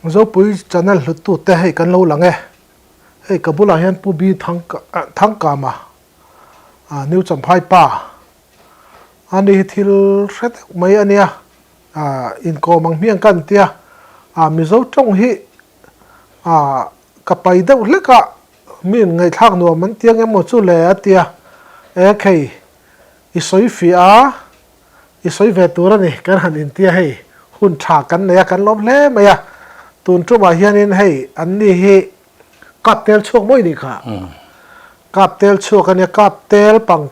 Zopui channel hluttute hei kan lo lang e. Hei ka bulah hian Pu B Thangkama New Champhai pa a ni hi thil hre deuh mai a nia. Inkawm ang hmiang ka an tia. Mizo tawng hi ka pai deuh hlek a, mi inngaihthlak nuam an tia ngemaw chu le a tia. E khei i sawi fiah a. I sawi ve tur a ni, kan han intia hei hun tha kan nei a, kan lawm hle mai a, tun tumah hianin hei an ni hi kap tel chhuak mawi nih kha, kap tel chhuak a nia, kap tel pang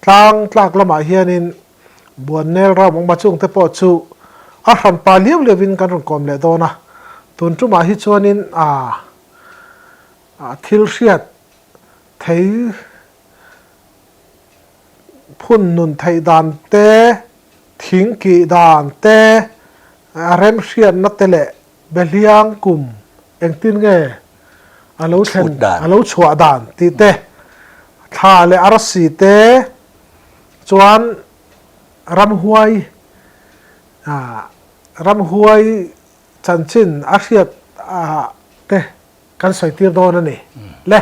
tlang tlak lamah hianin Buannel ram awm a chungte pawh chu a hran pa liau liauin kan rawn kawm leh dawn a, tun tumah hi chuanin a thil hriat thei Phun nun theih dan te, thing kih dan te, remhriatna te leh behliang kum engtin nge a lo thlen, a lo chhuah dan tih te, thla leh arsi te chuan ramhuai, ramhuai chanchin a hriat te Kan sawi tir dawn a ni. Le,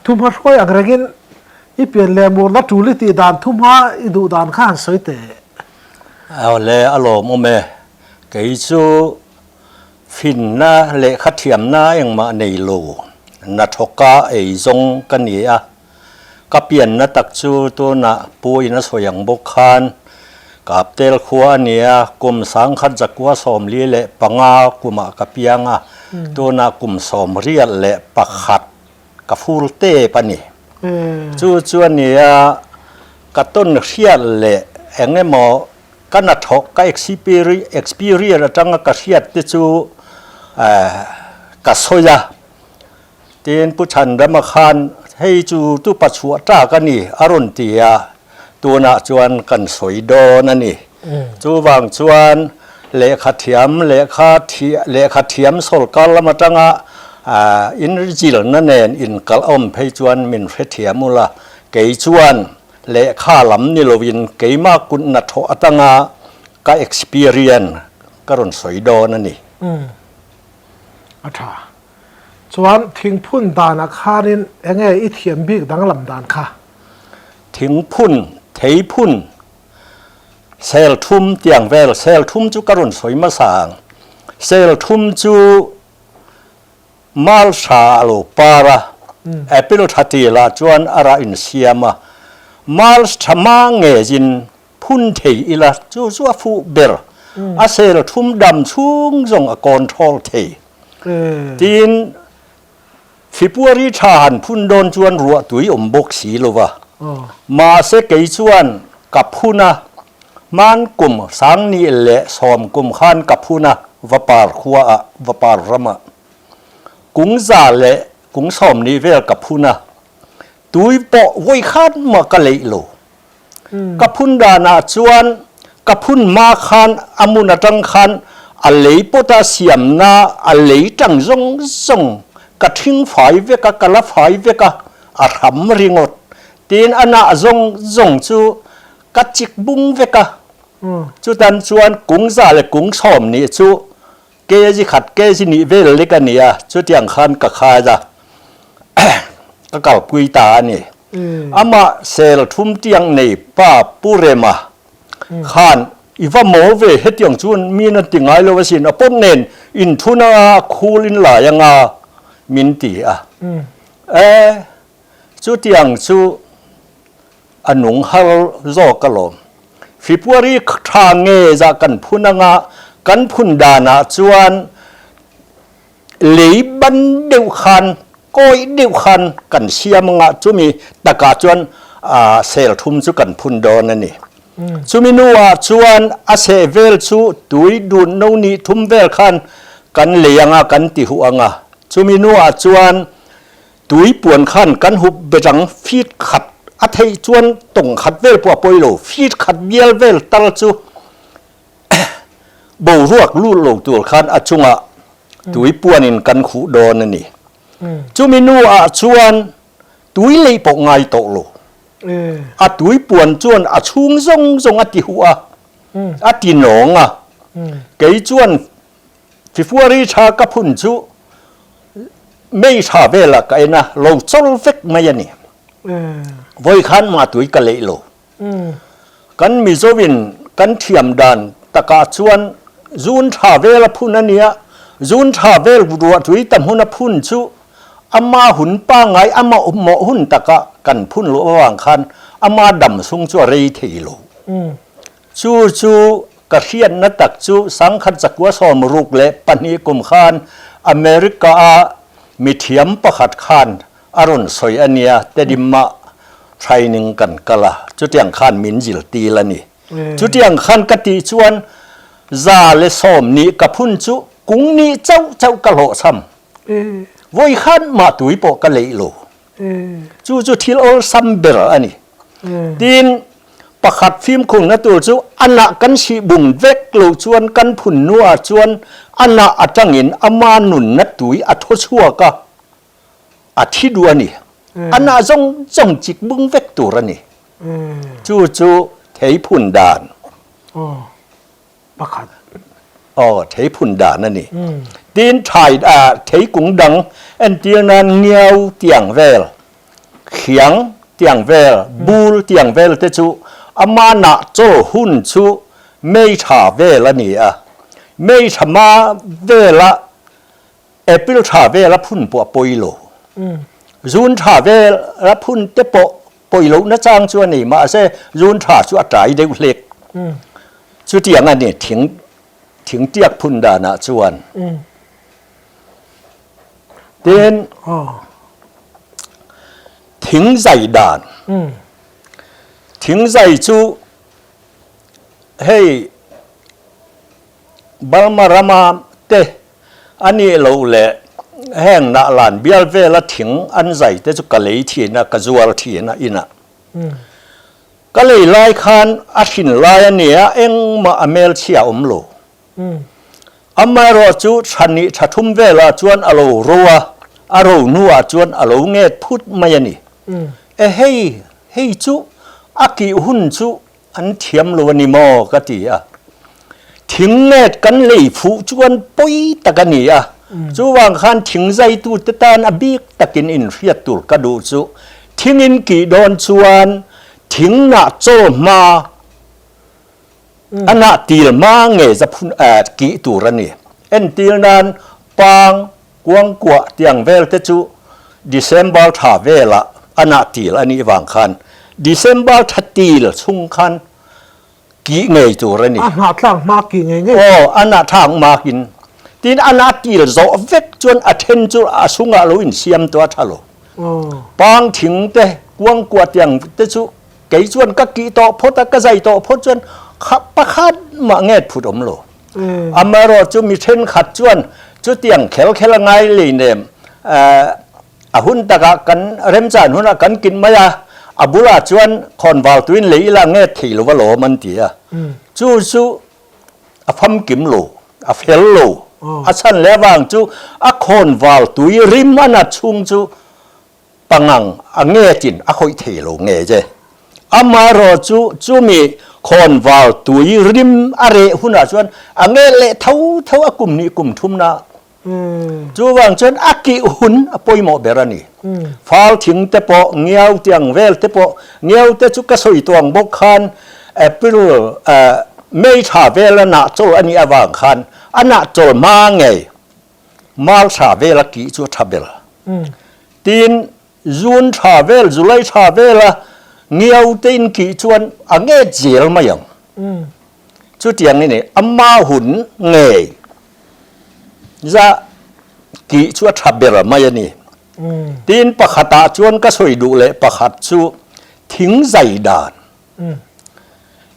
thumhma hruai ang rengin i pian leh murna tul i tih dan thumhma i duh dan kha han sawi teh. Aw le, a lawmawm e. Kei chu finna lehkha thiamna engmah nei lo, hnathawka ei zawng ka ni a. Ka pianna tak chu tunah Pu in a sawi ang bawk khan Kaptel khua a nia, kum sangkhat zakua 45 kumah ka piang a, tunah kum 81 ka fur tep a ni. Chu chu a nia, ka tawn hriat leh eng emaw ka hnathawk ka experience atanga ka hriat te chu ka sawi a. Tin, Pu Chhanrama khan, Hei chu tu pa chhuah tak a ni, a rawn ti a, tunah chuan kan sawi dawn a ni. Chuvang chuan lehkha thiam, lehkha lehkha thiam sawrkar lam atanga inzirna nen inkalh awm phei chuan min hrethiam ula, kei chuan lehkha lam ni loin keimah kutna thawh atanga ka experience ka rawn sawi dawn a ni. A tha. Chuan thingphun danah khanin enge i thiam bik danglam dan kha? Thingphun, theiphun, selthum tiang vel, selthum chu ka rawn sawi hmasa ang. Selthum chu mal tha a lo par a, apple tha tilah chuan a rah insiam a, mal tha hma ngeiin Phun thei ila chu chu a fuh ber. A sel thum dam chhung zawng a control thei. Tin, February tha han phun dawn chuan ruah tui awm bawk si lo va. Mahse kei chuan ka phun a, hman kum 2010 kum khan ka phun a, Vapar khua ah, Vapar ram ah. Kung za leh kung 20 vel ka phun a, tui pawh vawikhat mah ka leih lo. Ka phun danah chuan ka phun hma khan a hmun atang khan a lei pawta siamna a lei tang zawng zawng ka thing fai vek a, ka la fai vek a, a hram ringawt. Tin a nah zawng zawng chu ka chik bung vek a. Chutan chuan kung za leh kung 20 chu kg khat kg nih vel lek a ni a, chutiang khan ka khai a, ka kalpui ta a ni. Amah sel thum tiang nei pa Pu Rema khan i va mawl ve hetiang chuan min an ti ngai lo asin, a pawt nen inthun anga khul in lai anga min ti a. E, chutiang chu A nung har zawk alawm. February tha nge zah kan phun anga kan phun danah chuan lei ban deuh khan kawih deuh khan kan siam anga chumi takah chuan sel thum chu kan phun dawn a ni. Chumi hnuah chuan a seh vel chu tui dun no nih thum vel khan kan lei anga kan ti huh anga chumi hnuah chuan Tui puan khan kan hup bet ang, feet khat a theih chuan tawng khat vel pawh a pawi lo, feet khat bial vel tal chu boruak lut lo tur khan a chungah tui puanin kan khuh dawn a ni. Chumi hnuah chuan tui lei pawh ngai tawh lo. A tui puan chuan a chhung zawng zawng a ti huh a, a ti nawng a. Kei chuan. February tha ka phun chu May tha velah ka en a, lo chawl vek mai a ni. Vawi khan mah tui ka leih lo. Kan Mizoin kan thiam dan takah chuan June tha vel a phun a nia, June tha vel ruah tui ta hmun a phun chu ama hun pangngai ama mawh hun takah kan phun loh avang khan ama dam chhung chu a rei thei lo. Chu chu ka hriatna tak chu sangkhat zakua 62 kum khan America a mithiam pakhat khan a rawn sawi a nia, Tedimma training kan kal a, chutiang khan min ziltil a ni. Chutiang khan ka tih chuan 110 ka phun chu kung nih chauh chauh ka hlawhchham. Vawi khan mah tui pawh ka leih lo. Chu chu thil awlsam ber a ni. Tin, pakhat fimkhurna tur chu a nah kan sih bung vek lo chuan kan phun hnuah chuan a nah atangin ama nunna tui a thaw chhuak a, a thi duh a ni. A nah zawng zawng chik bung vek tur a ni. Chu chu thei phun dan. Pakhat. Aw, thei phun dan a ni. Tin, thai ah thei kung dang entir nan ngiau tiang vel, khiang tiang vel, bul tiang vel te chu ama nah chawl hun chu mei tha vel a ni a. Mei tha ma vela April tha vel a phun pawh a pawi lo. June tha vel a phun te pawh pawi lohna chang chu a nei mahse June tha chu a tlai deuh hlek. Chutiang a ni thing thing tiak phun danah chuan. Tin thing zai dan. Thing zai chu hei Burma rama te a nih loh leh heng nah lan bial vela thing an zai te chu ka lei thin a, ka zuar thin a inah. Ka lei lai khan a hrin lai a nia engmah a hmelchhia a awm lo. Amaherawh chu tha nih tha thum velah chuan a lo ro a, a ro hnuah chuan a lo nget phut mai a ni. E hei, hei chu a kih hun chu An thiam lo a ni maw? ka ti a. Thing nget kan lei fuh chuan pawi tak a ni a. Chuvang khan thing zaitute tan a bik takin inhriat tur ka duh chu thingin kih dawn chuan thing nah chaw hma a nah til hma nge za phun kih tur a ni. Entir nan pang Kuangkuah tiang vel te chu December tha velah a nah til a nih vang khan December tha til chhung khan kih ngei tur a ni. A hnah tlak hma kih ngei ngei. Aw, a nah thlak hmakin. Tin, a nah til zawh vek chuan a then chu a chungah lo insiam tawh a tha lo. Pang thing te, kuangkuah tiang te chu kei chuan ka kih tawh phawt a, ka zai tawh phawt chuan pakhat mah nget phut awm lo. Amaherawh chu mi thenkhat chuan chutiang khel khel a ngai lei nem a hun takah kan remchan hunah kan kin mai a, a bulah chuan khawnvar tuin lei ila nge thei lo va lawm an ti a. Chu chu a famkim lo, a fel lo. A chhan leh avang chu a khawnvar tui rim a nat chhung chu Pangang a ngetin a khawih thei lo nge che. Amaherawh chu chumi khawnvar tui rim a reh hunah chuan a nge leh tho tho a kum hnih kum thumna. Chuvang chuan a kih hun a pawimawh ber a ni. Fal thing te pawh, ngiau te ang vel te pawh, ngiau te chu ka sawi tuang bawk khan April, May thla vel a nah chawl a nih avang khan a nah chawl hma ngei Mal tha vel a kih chu a tha ber. Tin, June tha vel, July tha vela ngiau te in kih chuan a nget zel mai ang. Chutiang i ni, ama hun ngei za kih chu a tha ber mai a ni. Tin, pakhatah chuan ka sawi duh leh pakhat chu thing zai dan.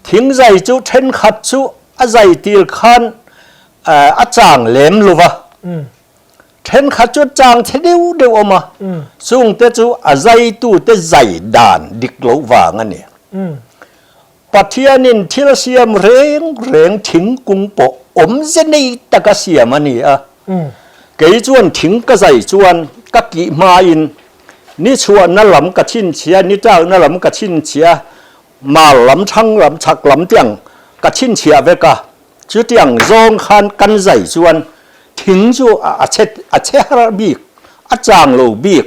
Thing zai chu thenkhat chu a zai tir khan a chang lem lo va, thenkhat chu chang chhe deuh deuh awm a, chungte chu a zaitute zai dan dik loh vang a ni. Pathianin thil siam reng reng thingkung pawh awmze nei taka siam a ni a, kei chuan thing ka zai chuan ka kih hmain Ni chhuahna lam ka chhinchhia, ni tlakna lam ka chhinchhia, mar lam, thlang lam, chhak lam tiang ka chhinchhiah vek a. Chutiang zawng khan kan zai chuan Thing chu a chhe a chhe har bik, a chang lo bik.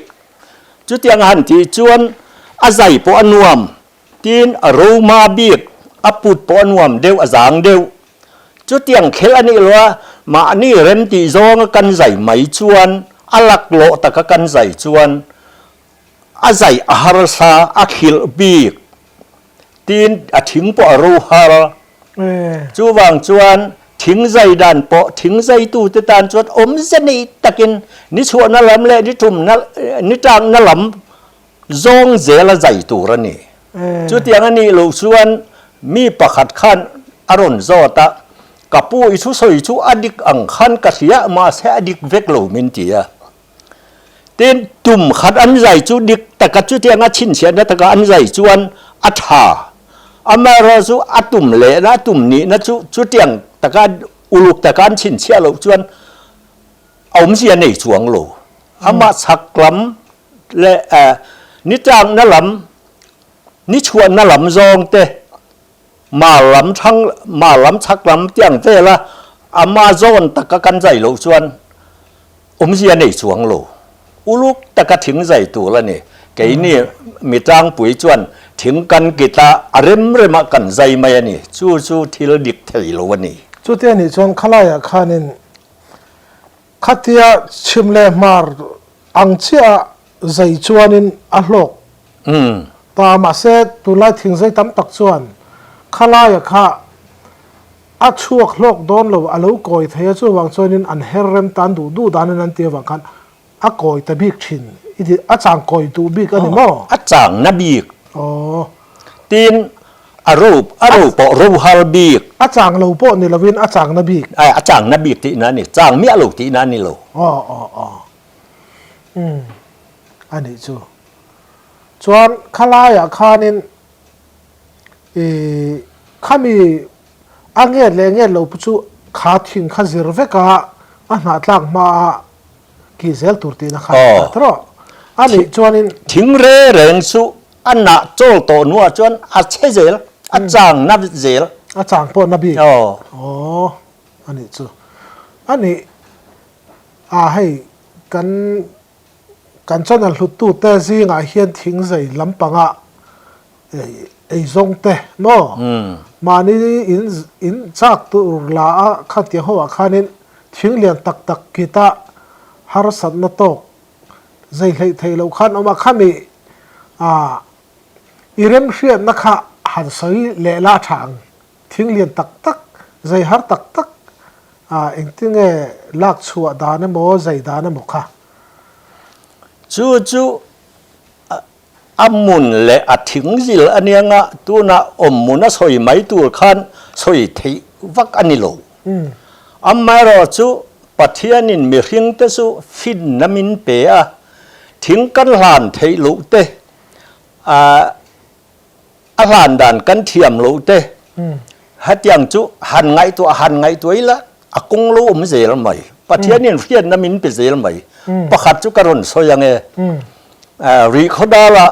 Chutiang a han tih chuan a zai pawh a nuam, tin a roma bik, a put pawh a nuam deuh, a zang deuh. Chutiang khelh a nih loh a, mahni rem tih zawnga kan zai mai chuan, a laklawh taka kan zai chuan a zai a harsa, a khilh bik, tin a thing pawh a ro har. Chuvang chuan thing zai dan pawh thing zaitute tan chuan awmze nei takin ni chhuahna lam leh ni tumna ni tlakna lam zawng zela zai tur a ni. Chutiang a nih loh chuan mi pakhat khan a rawn zawt a, ka pu i thusawi chu a dik ang khan ka hria mahse a dik vek lo min ti a. Tin, tum khat an zai chu dik taka chutianga chhinchhiahna taka an zai chuan a tha. Amaherawhchu a tum lehna, a tum nihna chu chutiang taka uluk taka an chhinchhiah loh chuan a awmzia nei chuang lo. Amah chhak lam leh ni tlakna lam, ni chhuahna lam zawng te, mar lam thlang, mar lam chhak lam tiang vela ama zawn taka kan zai loh chuan awmzia nei chuang lo. Uluk taka thing zai tur a ni. Keini mi tlangpui chuan thing kan kit a, a rem remah kan zai mai a ni. Chu chu thil dik thei lo a ni. Chutia nih chuan khalaiah khanin khatia chhim leh hmar ang chiah zai chuanin a hlawk ta. Mahse tunlai thing zai tam tak chuan khalaia kha a chhuak hlawk dawn lo, a lo kawi thei a, chuvang chuanin an her rem tan duh duh danin an ti avang khan a kawi ta bik thin. I ti, a chang kawi duh bik a ni maw? A chang na bik. Aw. Tin, a ro, a ro pawh ro har bik. A chang lo pawh ni lovin a chang na bik. A chang na bik tihna a ni, chang miah lo tihna a ni lo. Aw, aw, aw. Umm a nih chu. Chuan khalaiah khanin ih khami a nget leh nget lo chu kha thing kha zir vek a, a hnah tlak hmaa kih zel tur tihna kha a ni ta tawh. A nih chuanin. Thing re reng chu a nah chawl tawh hnuah chuan a chhe zel, a chang na zel. A chang pawh na bik. Aw a nih chu. A nih. A hei kan kan channel hluttute zingah hian thingzei lampanga eizawng te maw mahni in in chak tur la a khatiang ho ah khanin thing lian tak tak kita harsatna tawk zei hleih theih loh khan awm a khami ah i remhriatna kha han sawi leh la tha ang. Thing lian tak tak, zai har tak tak ah engtinge lak chhuah dan emaw zai dan emaw kha? Chu chu a mun leh a thing zil a nia nga, tunah awm mun a sawi mai tur khan sawi theih vak a ni lo. Amaherawh chu Pathianin mihringte chu finna min pe a, thing kan hlan theih loh te, A hlan dan kan thiam lo te, hetiang chu han ngaihtuah han ngaihtuah ila a kawng lo awm zel mai. Pathianin hriatna min pe zel mai. Pakhat chu ka rawn sawi ang e. Rihkhawdala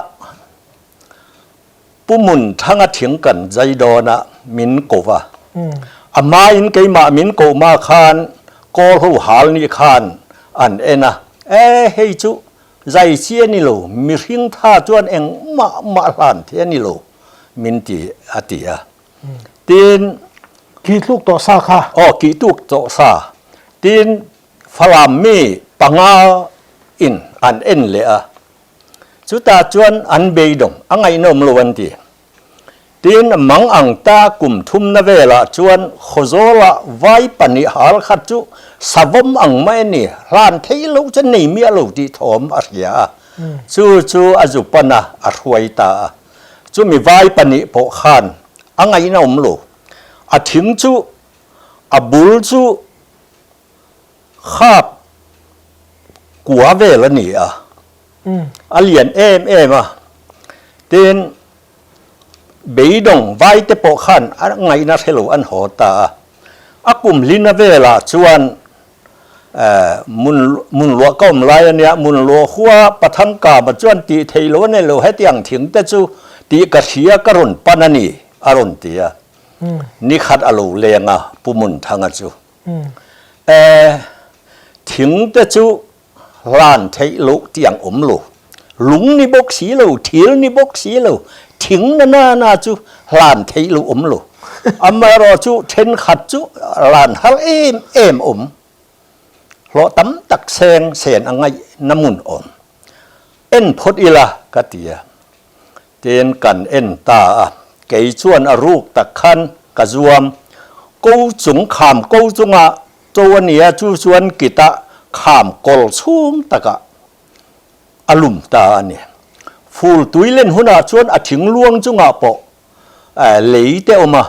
Pu Munthanga thing kan zai dawn a min ko va. A hmain keimah min koh hma khan kawl ho hal nih khan an en a, e hei chu Zai chi a ni lo, mihring tha chuan engmah mah hlan thei a ni lo, min ti a ti a. Tin. Kih tluk tawh sa kha. Aw, kih tluk tawh sa. Tin, Falam mi panga in an en leh a. Chutah chuan an beidawng, a ngaihnawm lo an ti. Tin, mang ang ta kum thumna velah chuan Khawzawla vai pahnih hal khat chu savawm ang mai a ni, hlan thei lo chu nei miah lo tih thawm a hria a. Chu chu a zu pan a, a hruai ta a. Chumi vai pahnih pawh khan a ngaihna awm lo. A thing chu a bul chu khap kua vel a ni a, a lian em em a. Tin, Beidawng vaite pawh khan a ngaihna hre lo an haw ta a. A kum hlina velah chuan mun luah ka awm lai a nia, mun luah hua Pathang Kama chuan tih theih lo a nei lo, hetiang thing te chu tih ka hria ka rawn pan a ni, a rawn ti a. Nikhat a lo leng a, Pu Munthanga chu. Thing te chu hlan theih loh tiang awm lo. Lung ni bawk si lo, thil ni bawk si lo, thing na na na chu hlan theih loh awm lo. Amaherawh chu thenkhat chu hlan har em em awm. Hlawh tam tak seng sen a ngaih na hmun awm. En phawt ila ka ti a. Tin kan en ta a, kei chuan a ruk tak khan ka zuam. Ko chung kham ko chungah cho a nia chu chuan kitah kham kawl chhung takah a lum ta a ni. Fur tui len hunah chuan a thing luang chungah pawh lei te awm a.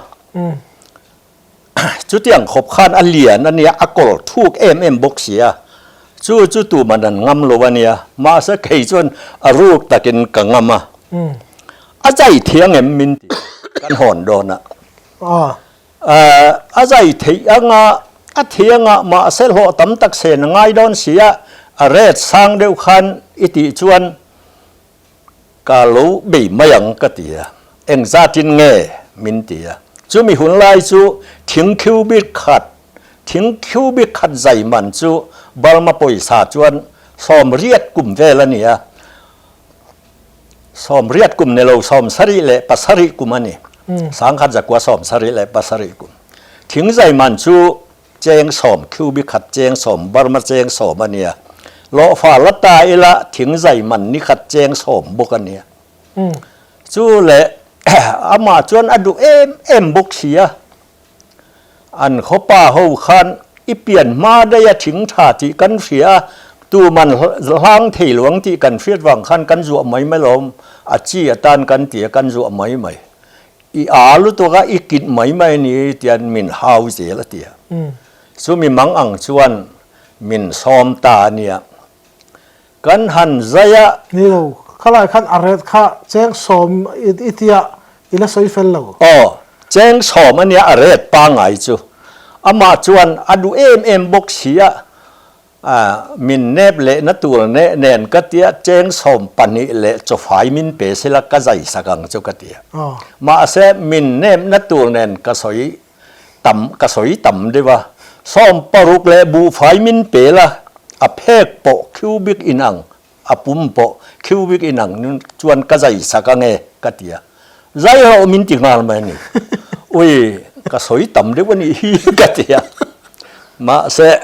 Chutiang khawp khan a lian a nia, a kawl thuk em em bawk si a, chu chu tuman an ngam lo a nia, mahse kei chuan a ruk takin ka ngam a, a zai thiang em min ti kan hawn dawn a, a zai theih anga a thiang a, mahse hlawh tam tak sen a ngai dawn si a, a ret sang deuh khan i tih chuan Ka lo bei mai ang ka ti a, engzatin nge min ti a. Chumi hun lai chu thing cubic khat, thing cubic khat zai man chu Burma pawisa chuan 80 kum vel a ni a, 80 kum ni lo 77 kum a ni, 1977 kum. Thing zai man chu Cheng sawm, cubic khat cheng sawm, Burma cheng sawm a nia. Lawhfa la ta ila thing zai man ni khat cheng sawm bawk a nia. Chu leh amah chuan a duh em em bawk si a. An khawpa ho khan i pian hma daih a thing tha tih kan hria a, tuman hlang thei lo ang tih kan hriat vang khan kan zuah mai mai lo, a chi atan kan ti a kan zuah mai mai. I a lutuk a, i kit mai mai a ni tian min hau zel a ti a. Chumi mang ang chuan min sawm ta a nia. Kan han zai a. Ni lo, khalai khan a ret kha cheng sawm i tia i la sawi fel lo. Aw, cheng sawm a nia a ret pangngai chu. Amah chuan a duh em em bawk si a. Min nep lehna tur neh nen ka tia cheng 12 leh chawfai min pe sela ka zai sak ang chu ka tia. Mahse min nepna tur nen ka sawi tam ka sawi tam deuh a, 60 leh buhfai min pe la a phek pawh cubic inang A pum pawh cubic in ang chuan ka zai sak ang e ka ti a, zai rawh min ti nghal mai a ni. Ui, ka sawi tam deuh a nih hi ka ti a. Mahse,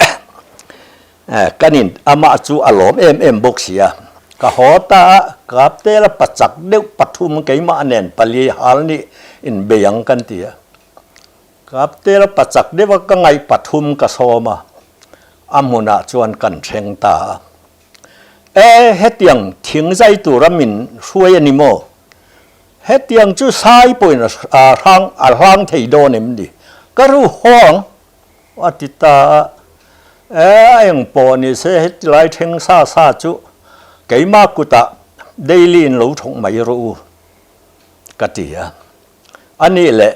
kan in amah chu a lawm em em bawk si a. Ka haw ta a, Kaptela pachak deuh pathum keimah nen pali hal nih inbei ang kan ti a. Kaptela pachak deuha ka ngaih pathum ka sawm a, a hmunah chuan kan thleng ta a. E, hetiang thing zai tura min hruai a ni maw? Hetiang chu sai pawhin a hrang a hlang thei dawn em ni? Ka ru haw ang, a ti ta a. E, a eng pawh ni se heti lai thleng sa sa chu keimah kutah daily in lo thawk mai rawh u, ka ti a. A nih leh,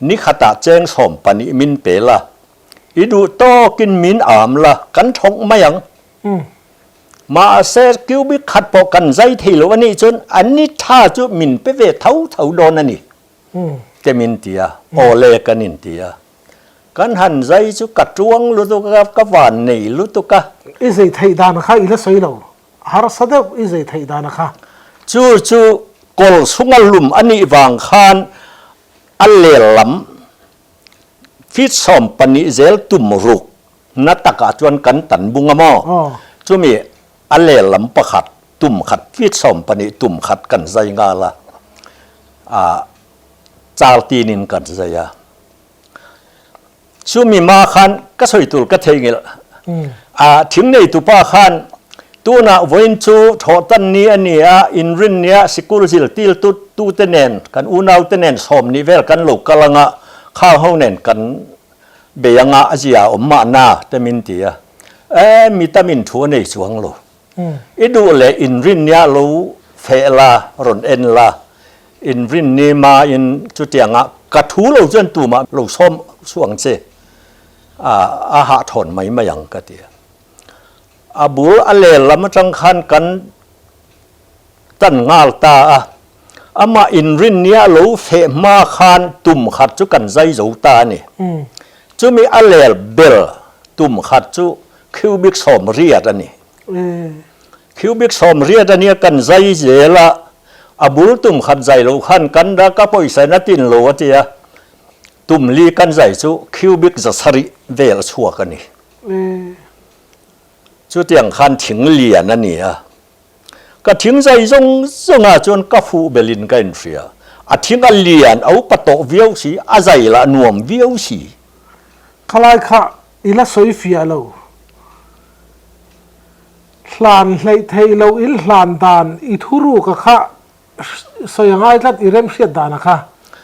ni khatah cheng 12 min pe la, i duh tawkin min am la, kan thawk mai ang. Mahse, cubic khat pawh kan zai thei lo a nih chuan an ni tha chu min pe ve tho tho dawn a ni te min ti a, aw le kan in ti a. Kan han zai chu ka tuang lutuk a, ka van nei lutuk a. I zai theih dan kha i la sawi lo, harsa deuh i zai theih dan kha. Chu chu kawl chhunga lum a nih vang khan a lel lam feet 12 zel tum ruk Na takah chuan kan tan bung a maw? Chumi a lehlam pakhat tum khat feet 12 tum khat kan zai nghal a, ah char tinin kan zai a. Chumi ma khan ka sawi tur ka theihnghilh. Ah thing neitupa khan tunah vawiin chu thawhtan ni a ni a, inrin nia sikul zirtir tute nen kan unaute nen 20 vel kan lo kal anga khang ho nen kan Bei anga a zia a awm mahna te min ti a, e mi tam in thu a nei chuang lo. I duh leh inrin nia lo feh la, rawn en la, inrin ni ma in chutianga ka thu lo chuan tumah lo sawm suh ang che, a a hahthawn mai mai ang ka ti a. A bul a lel lam atang khan kan tan nghal ta a, amah inrin nia lo feh hma khan tum khat chu kan zai zo ta a ni. Chumi a lel bel tum khat chu Cubic 80 a ni. Cubic 80 a nia kan zai zel a, a bul tum khat zai loh khan kan dah ka pawisa in a tin lo a ti a, tum li kan zai chu cubic 700 vel a chhuak a ni. Chutiang khan thing lian a ni a. Ka thing zai zawng zawngah chuan ka fuh belin ka inhria. A thing a lian a upa tawh viau si, a zai lah nuam viau si. Khalai kha i la sawi fiah lo. Hlan hleih theih loh in hlan dan i thuruk a kha sawi a ngai tlat i remhriat dan a kha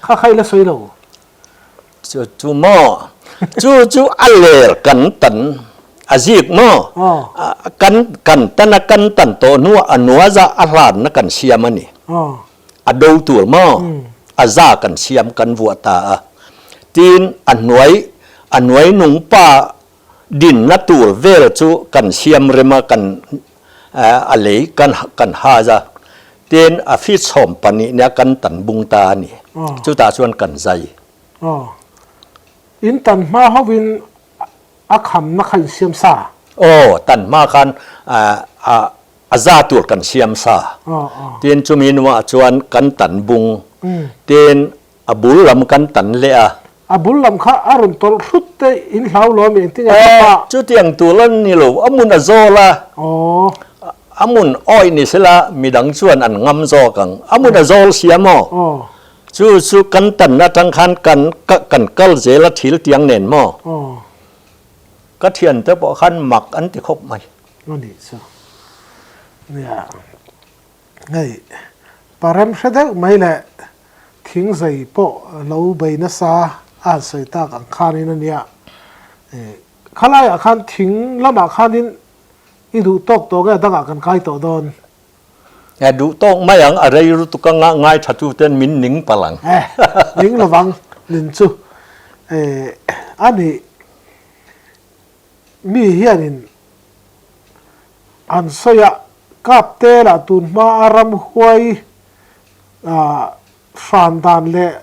kha kha i la sawi lo. Chu chu maw? Chu chu a ler kan tan a zik maw? Kan kan tan a kan tan tawh hnuah a nua za a hlanna kan siam a ni. A do tur maw? A za kan siam kan vuah ta a. Tin a hnuai a hnuai nung pa dinna tur vel chu kan siam rem a kan a lei kan kan haz a. Tin a feet 12 nia kan tan bung ta a ni. Chutah chuan kan zai. Aw. In tan hma hovin a khamna kha in siam sa? Aw, tan hma khan a za tur kan siam sa. Tin chumi nuah chuan kan tan bung. Tin a bul lam kan tan leh a. A bul lam kha a rawn tawlh hrut te in hlau lo ami engtin nge ka pa? Chutiang tur a ni lo, a mun a zawl a. A mun awih ni sela midang chuan an ngam zawk ang. A mun a zawl sia maw? Chu chu kan tan atang khan kan kan kal zel a thil tiang nen maw? Ka thiante pawh khan mak an ti khawp mai. A nih chu. Nia. Hei parem hre deuh mai leh thing zei pawh lo bei nasa a han sawi tak ang khanin a nia. Khalaiah khan thing lamah khanin i duh tawk tawh nge dangah kan kai tawh dawn? E duh tawk mai ang, a rei lutuk anga ngai tha tu ten min ning palh ang. E ning lovang nin chu e a nih mi hianin an sawi a, kap te lah tun hma a ramhuai hran dan leh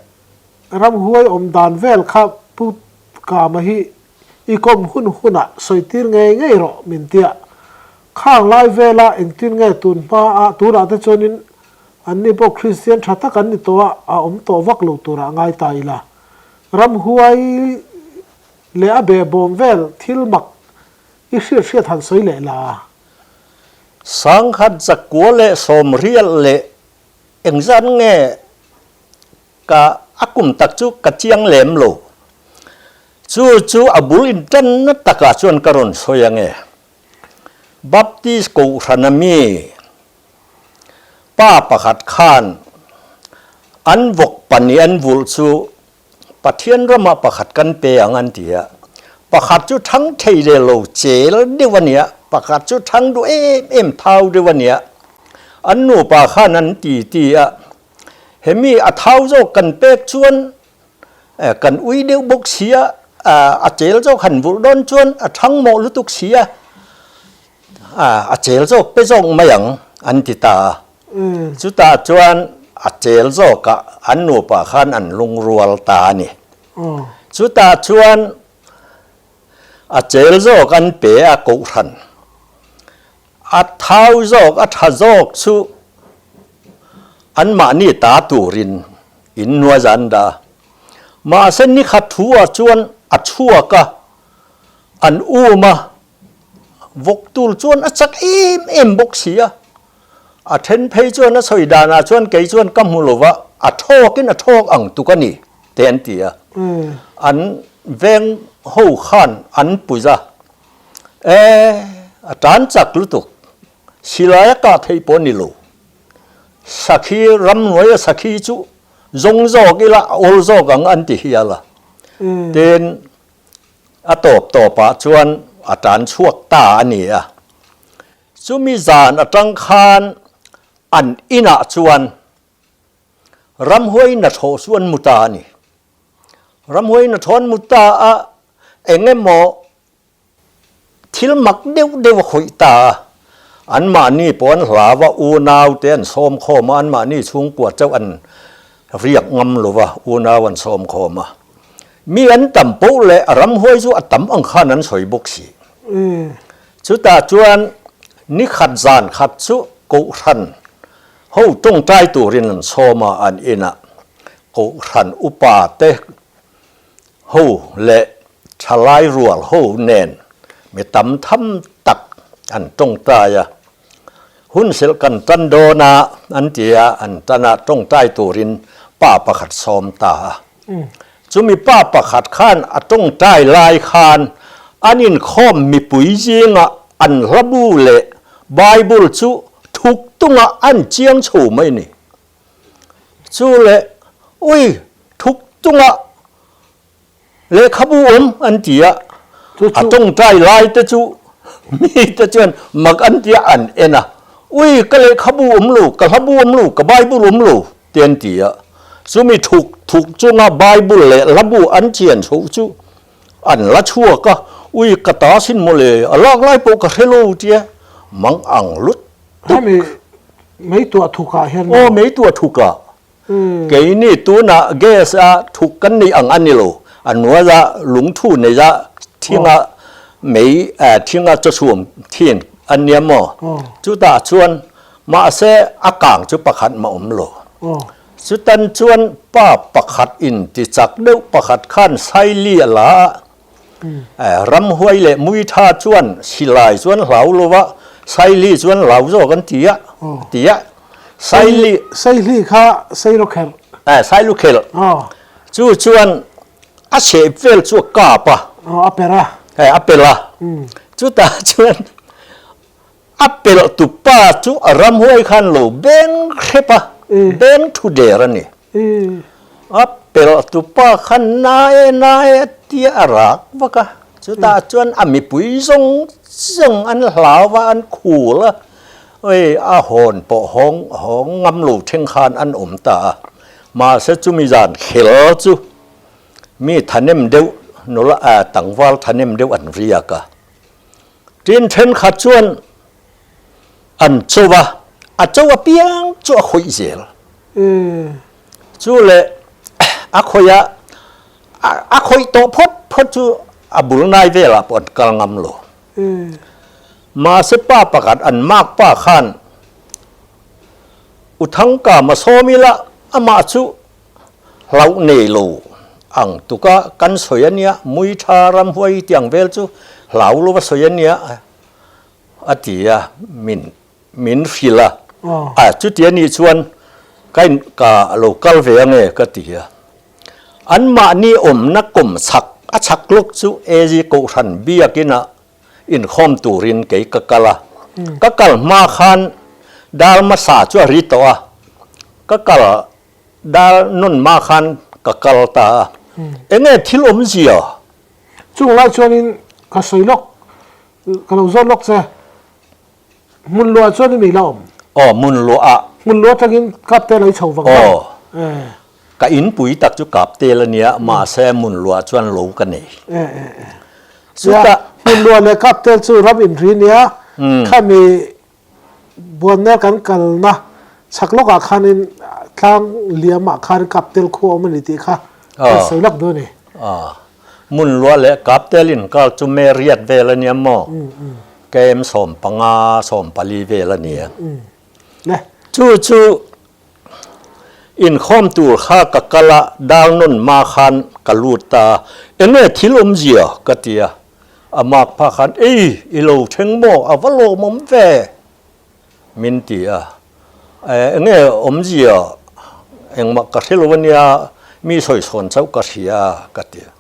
ramhuai awm dan vel kha Pu Kama hi i kawm hun hunah sawi tir ngei ngei rawh min tia. Khang lai vela engtin nge tun hma a tunah te chuanin anni pawh Kristian tha tak an ni tawh a, a awm tawh vak lo turah ngai ta ila. Ramhuai leh a behbawm vel thil mak i hriat hriat han sawi leh la. Sangkhat zakua leh sawmrial leh engzat nge Ka a kum tak chu ka chiang lem lo. Chu chu a bul intanna takah chuan ka rawn sawi ang e. Baptist Kohhrana mi pa pakhat khan an vawk pahnih an vulh chu Pathian ramah pakhat kan pe ang an ti a. Pakhat chu thang thei leh lo chel deuh a nia, pakhat chu thang duh em em thau deuh a nia. An nupa khan an ti ti a. Hemi a thau zawk kan pek chuan kan ui deuh bawk si a, a chel zawk han vulh dawn chuan a thang mawh lutuk si a, a chel zawk pe zawk mai ang an ti ta a. Chutah chuan a chel zawkah an nupa khan an lungrual ta a ni. Chutah chuan a chel zawk an pe a kohhran. A thau zawk, a tha zawk chu anmahni ta turin in nuai zan dah a. Mahse nikhat thu ah chuan a chhuak a, an um a, vawk tur chuan a chak em em bawk si a. A then phei chuan a sawi danah chuan kei chuan ka hmu lo va, a thawkin a thawk ang tuk a ni te an ti a. An veng ho khan an puih a. E, a tan chak lutuk. Silai a kah theih pawh a ni lo. Sakhi, ramhnuaia sakhi chu zawng zawk ila a awl zawk ang an ti hial a. Tin, a tawp tawpah chuan a tan chhuak ta a ni a. Chumi zan atang khan an inah chuan ramhuai hnathawh chu an mu ta a ni. Ramhuai hnathawh an mu ta a, eng emaw thil mak deuh deuh a khawih ta a, anmahni pawh an hlau a, unau te an sawm khawm a, anmahni chhungkua chauh an riak ngam lo va, unau an sawm khawm a. Mi an tam poh leh a ramhuai chu a tam ang khan an sawi bawk si. Chutah chuan ni khat zan khat chu Kohhran ho tawngtai turin an sawm a, an inah Kohhran upa te ho leh thalai rual ho nen mi tam tham tak an tawngtai a. Hun silh kan tan dawn a an ti a, an tan a tawngtai turin pa pakhat sawm ta a. Chumi pa pakhat khan a tawngtai lai khan an inkhawm mipui zinga an hlabu leh Bible chu thuk tungah an chiang chho mai a ni. Chu leh ui thuk tungah Lehkhabu awm an ti a, a tawngtai lai te chu mite chuan mak an ti a, an en a, Ui, ka lehkhabu awm lo, ka hlabu awm lo, ka Bible awm lo, te an ti a. Chumi thuk thuk chunga Bible leh hlabu an chian chhoh chu an la chhuak a, Ui, ka ta sin mawle, a lak lai pawh ka hre lo, tia mang ang lut tuk. Hemi meituah thukah hian. Aw, meituah thukah. Keini tunah gas a thuk kan neih ang a ni lo. A hnuaia lungthu neia thinga mei thinga chawchhuam thin a nia maw? Chutah chuan mahse a kang chu pakhat mah awm lo. Chutan chuan pa pakhat in ti chak deuh pakhat khan Saili a la a. Ramhuai leh Muitha chuan silai chuan hlau lo va, Saili chuan hlau zawk an ti a, ti a. Saili. Saili kha Sailukhelh. Sailukhelh. Chu chuan a chheh vel chu a kap a. A per a. A pel a. Chutah chuan a pelh tu pa chu a ramhuai khan lo beng hrep a, beng thu der a ni. A pelh tu pa khan na e na e a tia a rak vak a, chutah chuan a mipui zawng zawng an hlau va, an khul a, oi a hawn pawh hawng hawng ngam lo thleng khan an awm ta a. Mahse chumi zan khel chu mi thanem deuh nula tlangval thanem deuh an riak a. Tin thenkhat chuan an cho a, a cho apiang chu a khawih zel. Chu leh a khawih a, a khawih tawh phawt phawt chu a bul nai velah pawh an kal ngam lo. Mahse pa pakhat an mak pa khan U Thangka ma sawm ila amah chu Hlauh nei lo ang tuka kan sawi a nia, mui tha ramhuai tih ang vel chu hlau lo va sawi a nia a ti a, min min hrilh a, a chuti a nih chuan ka in ka lo kal ve ange ka ti a. Anmahni awmna kawm chhak a chhak lawk chu AG Kohhran biakinah inkhawm turin kei ka kal a, ka kal hma khan dar hmasa chu a ri tawh a, ka kal Dar nawn mah khan ka kal ta a, enge thil awmzia? Chung lai chuanin ka sawi lawk, ka lo zawt lawk che, hmun luah chuan i mi la awm? Aw, hmun luah. Hmun luah atangin Kaptel a i chho vang vang. Aw, ka inpui tak chu Kaptel a nia, mahse hmun luah chuan lo ka nei. Chutah. Hmun luah leh Kaptel chu ram inri nia, khami Buanna kan kalna chhak lawkah khanin tlang liamah khan Kaptel khua awm a ni tih kha kan sawi lawk duh a ni. Hmun luah leh Kaptel inkar chu me riat vel a nia maw? KM 15, 14 vel a nia. Chu chu inkhawm tur kha ka kal a, Darnawn hma khan ka lut ta a, enge thil awmzia ka ti a. A mak phah khan, Ei, i lo thleng maw? A va lawmawm ve! min ti a. Enge awmzia engmah ka hre lo ania, mi sawisawn chauh ka hria ka ti a.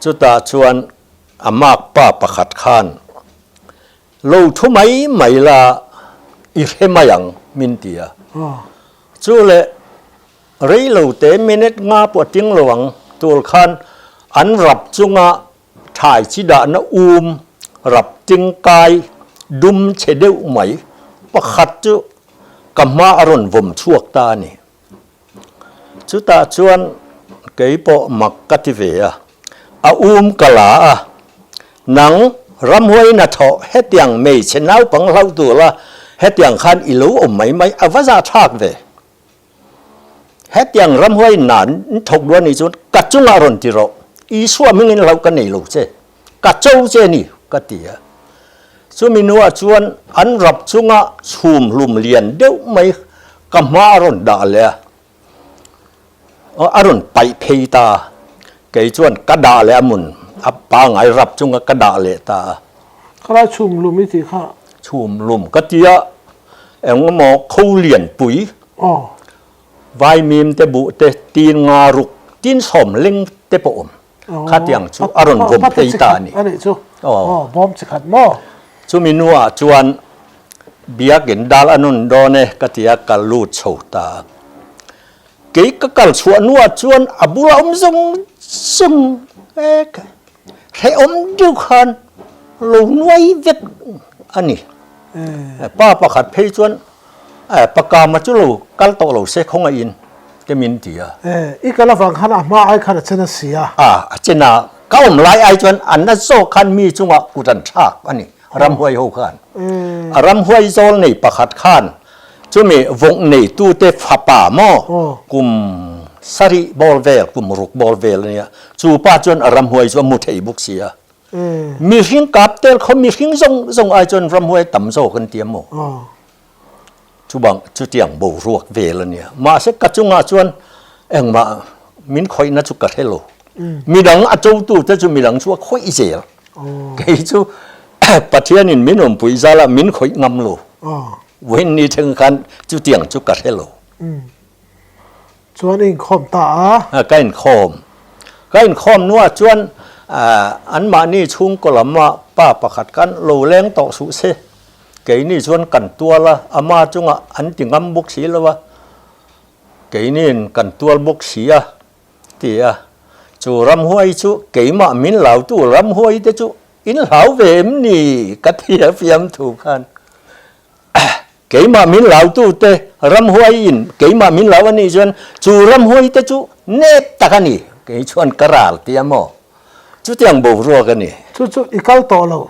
Chutah chuan a mak pa pakhat khan, Lo thu mai mai la, i hre mai ang, min ti a. Chu leh rei lo te minute nga pawh a ting lo ang, tur khan an rap chunga Thlai chi dahna um rap tingkai dum chhe deuh mai pakhat chu ka hma a rawn vawm chhuak ta a ni. Chutah chuan kei pawh mak ka ti ve a, a um ka la a, nang ramhuai hnathawh hetiang hmeichhe naupang hlauh tur a hetiang khan i lo awm mai mai a va zahthlak ve. Hetiang ramhuai nan thawk duh a nih chuan ka chungah rawn ti rawh, Isua hmingin hlauh ka nei lo che, ka cho che a ni, ka ti a. Chumi hnuah chuan an rap chunga chhum hlum lian deuh mai ka hma a rawn dah leh a, a rawn paih phei ta a. Kei chuan ka dah leh a mun a pangai rap chunga ka dah leh ta a. Khalai chhum hlum i tih kha? Chhum hlum ka ti a, eng emaw kho lian pui. Aw. Vaimim te buh te tin nga ruk tin sawm leng te pawh awm. Khatiang chu a rawn vawm phei ta a ni. Aw, bawm chi khat maw? Chumi nuah chuan biakin dal a nun dawn e ka ti a, ka lut chho ta a. Kei ka kal chhuah nuah chuan a bula awm zawng zawng e hrehawm deuh khan lo nuai vek a ni. Pa pakhat phei chuan Pakama chu lo kal tawh lo se khawngaihin te min ti a. I kal avang khan a hma ai khan a chen a si a. A, a chen a. Ka awm lai ai chuan an na zawk khan mi chungah kut an thlak a ni, ramhuai ho khan. A ramhuai zawl nei pakhat khan chumi vawk neitute fapa maw kum sarih bawr vel, kum ruk bawr vel a nia, chu pa chuan a ramhuai chu a mu thei bawk si a. Mihring kap tel khaw mihring zawng zawng ai chuan ramhuai tam zawk an ti a maw? Chubang chutiang boruak vel a nia. Mahse ka chungah chuan engmah min khawihna chu ka hre lo. Midang a chotu te chu midang chu a khawih zel. Kei chu Pathianin min awmpui zala min khawih ngam lo. Vawiin ni thleng khan chutiang chu ka hre lo. Chuan i inkhawm ta a? Ka inkhawm. Ka inkhawm hnuah chuan anmahni chhungkaw lama pa pakhat khan lo leng tawh suh se. Keini chuan kan tual a, ama chungah an ti ngam bawk si lo a, keiniin kan tual bawk si a, ti a. Chu ramhuai chu keimah min lautu ramhuai te chu in hlau ve em ni? ka ti a fiamthu khan. Keimah min lautu te ramhuai in keimah min lau a nih chuan chu ramhuai te chu nep tak a ni, kei chuan ka ral ti a maw? Chutiang boruak a ni. Chu chu i kal tawh lo.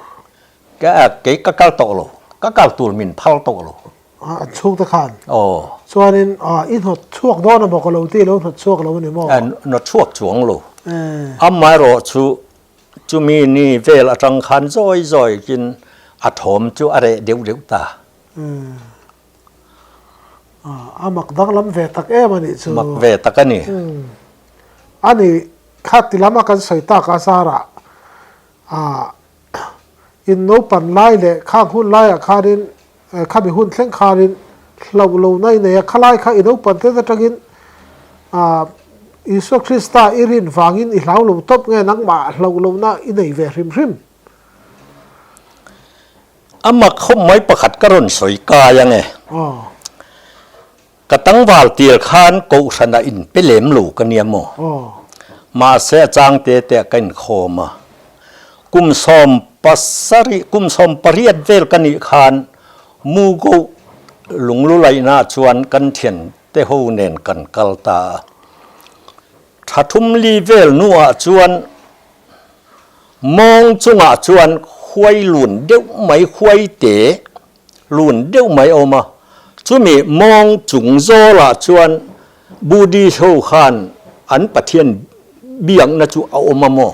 Ka kei ka kal tawh lo, ka kal tur min phal tawh lo. A an chhung te khan. Aw. Chuanin i hnawt chhuak dawn a maw ka lo ti lo hnawt chhuak lo a ni maw? Hnawt chhuak chuang lo. Amaherawh chu chumi ni vel atang khan zawi zawiin a thawm chu a reh deuh deuh ta. A mak danglam ve tak em a nih chu. Mak ve tak a ni. A ni, kha ti lama kan sawi tak a zarah ah In naupan lai leh khang hun laiah khanin khami hun thleng khanin hlauh lo na i nei a, khalai kha i naupan te atangin ah Isua Krista i rin vangin i hlau lo tawp nge nangmah hlauh lohna i nei ve hrim hrim. A mak khawp mai pakhat ka rawn sawi kai ange. Aw. Ka tlangval tir khan kohhran a inpe lem lo ka nia maw? Mahse a chang te te ah ka inkhawm a. Kum 17, kum 18 vel ka nih khan Mugo lunglulaihna ah chuan kan thian te ho nen kan kal ta a. Tha thum li vel hnuah chuan mawng chungah chuan huai lun deuh mai huai te lun deuh mai a awm a, chumi mawng chung zawlah chuan Buddhist ho khan an Pathian biakna chu a awm a maw?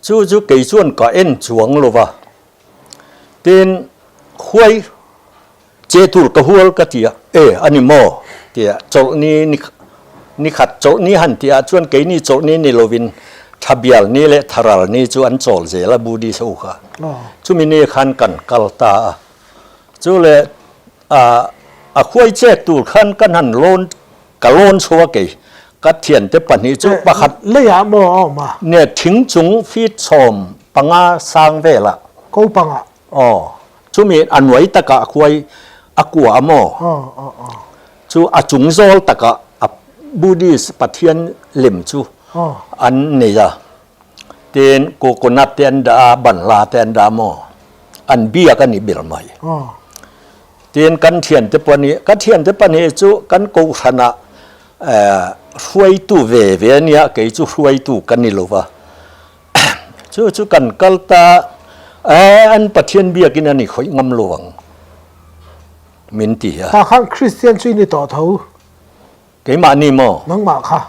Chu chu kei chuan ka en chuang lo va, tin huai che tur ka hual ka ti a, e a ni maw? Tia chawlhni ni khat chawlhni han tih ah chuan keini chawlhni ni lovin Thabial ni leh Tharal ni chu an chawl zel a Buddhist ho kha. Chumi ni khan kan kal ta a. Chu leh a khuai chet tur khan kan han lawn ka lawn chhuak kei ka thiante pahnih chu pakhat Leiah maw a awm a? Nia thing chung feet 15 sang velah. Ko pangah. Aw. Chumi a nuai takah a khuai a kua a maw? Chu a chung zawl takah a Buddhist pathian lem chu an nei a. Tin coconut te an dah a, banhla te an dah a maw? An biak a ni ber mai. Tin kan thiante pahnih, ka thiante pahnih chu kan kohhranah hruaitu ve ve a nia, kei chu hruaitu ka ni lo va. Chu chu kan kal ta e an Pathian biakin a ni khawih ngam lo ang min ti a. Tah khan Kristian chu i ni tawh tho. Keimah ni maw? Nangmah kha.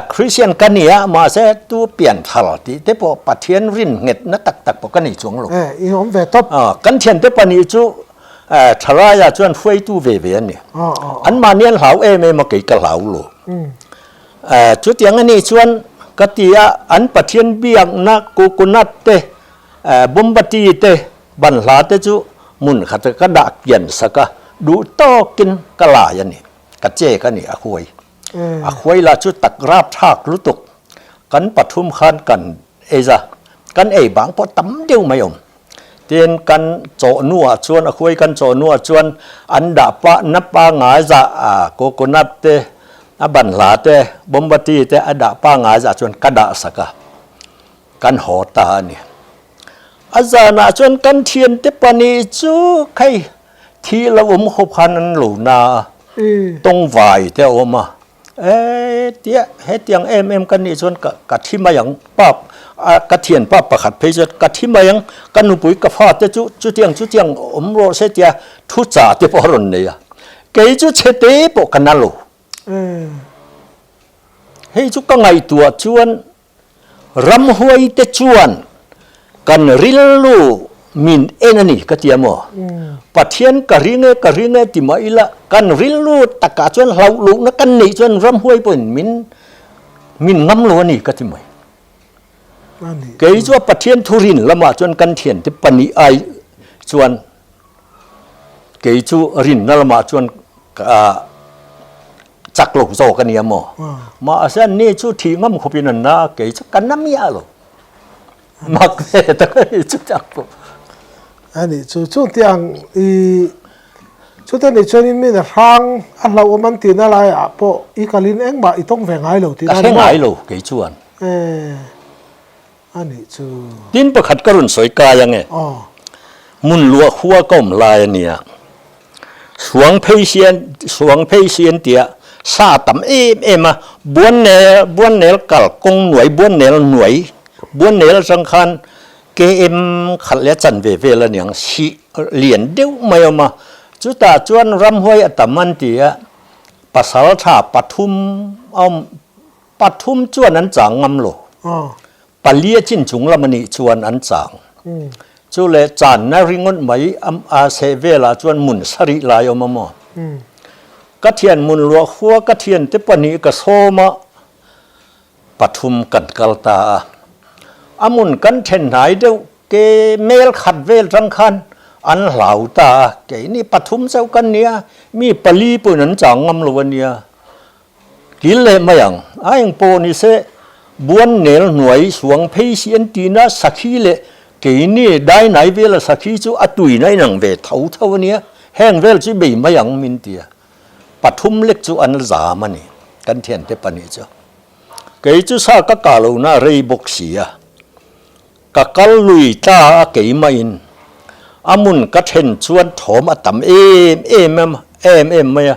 Christian ka ni a, mahse tu pian thar tih te pawh Pathian rin nghet na tak tak pawh ka nei chuang lo. Eh, i awm ve tawp. Kan thiante pahnih chu Thalaiah chuan hruaitu ve ve an ni. Anmahni an hlau em em a, kei ka hlau lo. Chutiang a nih chuan ka ti a, an Pathian biakna coconut te, bombati te, banhla te chu hmun khat ka dah kian sak a, duh tawkin ka lai a ni, ka chek a ni a huai. A huai lah chu tak rap thlak lutuk, kan pathum khan kan ei za, kan ei bang pawh tam deuh mai awm. Tin, kan chawhnuah chuan, a khuai kan chawhnuah chuan an dah pah na pangngai zah a coconut te, a banhla te, bombati te a dah pangngai zah chuan ka dah sak a, kan haw ta a ni. A zanah chuan kan thiante pahnih chu khei thi lo awm khawp khan an lo na a, tawngvai te a awm a. E tia hetiang em em ka nih chuan ka ka thi mai ang pa a ka thian pa pakhat phei chuan ka thi mai ang ka nupui ka fa te chu chutiang chutiang awm rawh se tia thu cha te pawh a rawn nei a kei chu chhe te pawh ka na lo hei chu ka ngaihtuah chuan Ramhuai te chuan kan rilru min en a ni ka ti a maw? Pathian ka ring e, ka ring e ti mah ila kan rilru takah chuan hlauh lohna kan neih chuan ramhuai pawhin min min ngam lo a ni ka ti mai. Kei chu a Pathian thurin lamah chuan kan thiante pahnih ai chuan Kei chu rinna lamah chuan chak lo zawk a nia maw? Mahse anni chu thih ngam khawpin an na a, kei chu ka na miah lo. Mak ve tak a ni chu chak pawh. A nih chu, chutiang i chute nih chuanin min a hrang a hlauhawm an tihna laiah pawh i kalin engmah i tawng ve ngai lo tihna a ni maw? Ka hre ngai lo kei chuan. A nih chu. Tin pakhat ka rawn sawi kai ange. Hmun luah khua ka awm lai a nia. Suang phei sian suang phei sian tia sa tam em em a, Buannel Buannel kal kawng nuai Buannel nuai Buannel atang khan KM khat leh a chan ve vel a niang sih lian deuh mai a awm a. Chutah chuan ramhuai a tam an ti a, pasal tha pathum a awm Pathum chuan an chang ngam lo. Palia chin chung lam a nih chuan an chang. Chu leh channa ringawt mai a seh velah chuan mun sarih lai awm a maw? Ka thian mun luah khua ka thiante pahnih ka sawm a, pathum kan kal ta a. A mun kan then hnai deuh ke mel khat vel tang khan an hlau ta a, keini pathum chauh kan nia, mi pali pawhin an chang ngam lo a nia. Kil leh mai ang. A eng pawh ni se, buan nel hnuai suang phei si an tina sakhi leh keini dai nai vela sakhi chu a tuina inang ve tho tho a nia, heng vel chu bei mai ang min ti a. Pathum lek chu an zam a ni, kan thiante pahnih chu. Kei chu sa ka kah lohna a rei bawk si a. Ka kal lui tla a keimahin a mun ka then chuan thawm a tam em em em em mai a,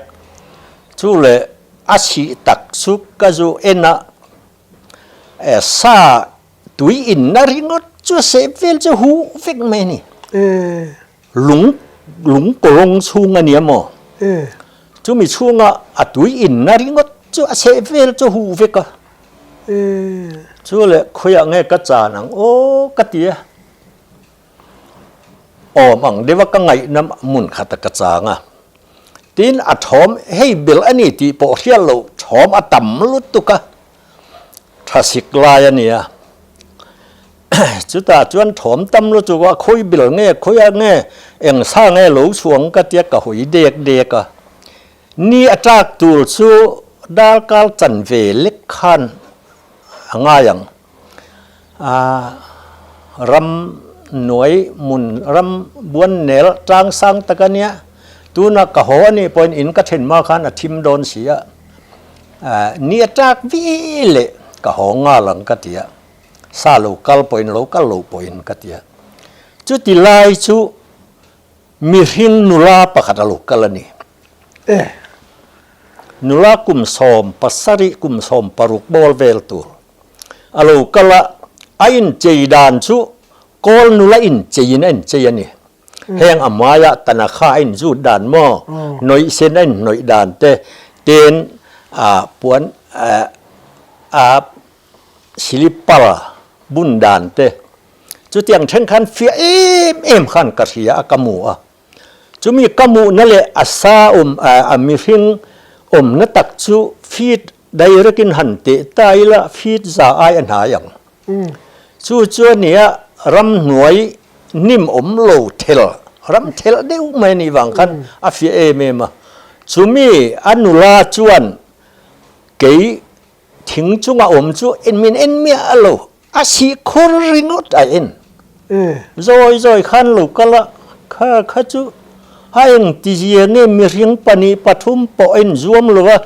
chu leh a chhih tak chu ka zu en a, sa tui inna ringawt chu seh vel chu huh vek mai a ni. Lung lung kawlawng chhung a nia maw? Chumi chhunga a tui inna ringawt chu a seh vel chu huh vek a. Chu leh khawiah nge ka chan ang aw ka ti a. Awm ang deuha ka ngaihna hmun khata ka chang a. Tin a thawm hei bel a ni tih pawh hriat loh thawm a tam lutuk a. Thasik lai a nia. Chutah chuan thawm tam lutuk a khawi bel nge khawiah nge eng sa nge lo chhuang ka tia ka hawi dek dek a. Ni a tlak tur chu darkar chanve lek khan a ngai ang. Ram nuai hmun ram buan nel tlang sang tak a nia. Tuna ka haw a nih pawhin in ka then hma khan a thim dawn si a. Ni a tlak vi leh ka haw nghal ang ka ti a. Sa lo kal pawhin lo kal lo pawhin ka ti a. Chuti lai chu Mihring nula pakhat a lo kal a ni. Eh. Nula kum 17, kum 16 bawl vel tur a lo kal a, a inchei dan chu kawl nula incheiin a inchei a ni. Heng a hmaiah tanakha a inzut dan maw, hnawih sen a inhnawih dan te, ten puan. A silipar bun dan te chutiang then khan fiah em em khan ka hria a ka mu a. Chumi ka muhna leh a sa awm a mihring awmna tak chu feet direct in han teh ta ila feet za ai a hnai ang. Chu chu a nia ramhnuai hnim awm lo thel, ram thelh deuh mai a nih vang khan a fiah em em a. Chumi a nula chuan kei Thing chunga awm chu en min en miah lo, a sih khur ringawt a en. Zawi zawi khan lo kal a, kha kha chu a eng ti zia nge mihring pahnih pathum pawh a inzuam lo a,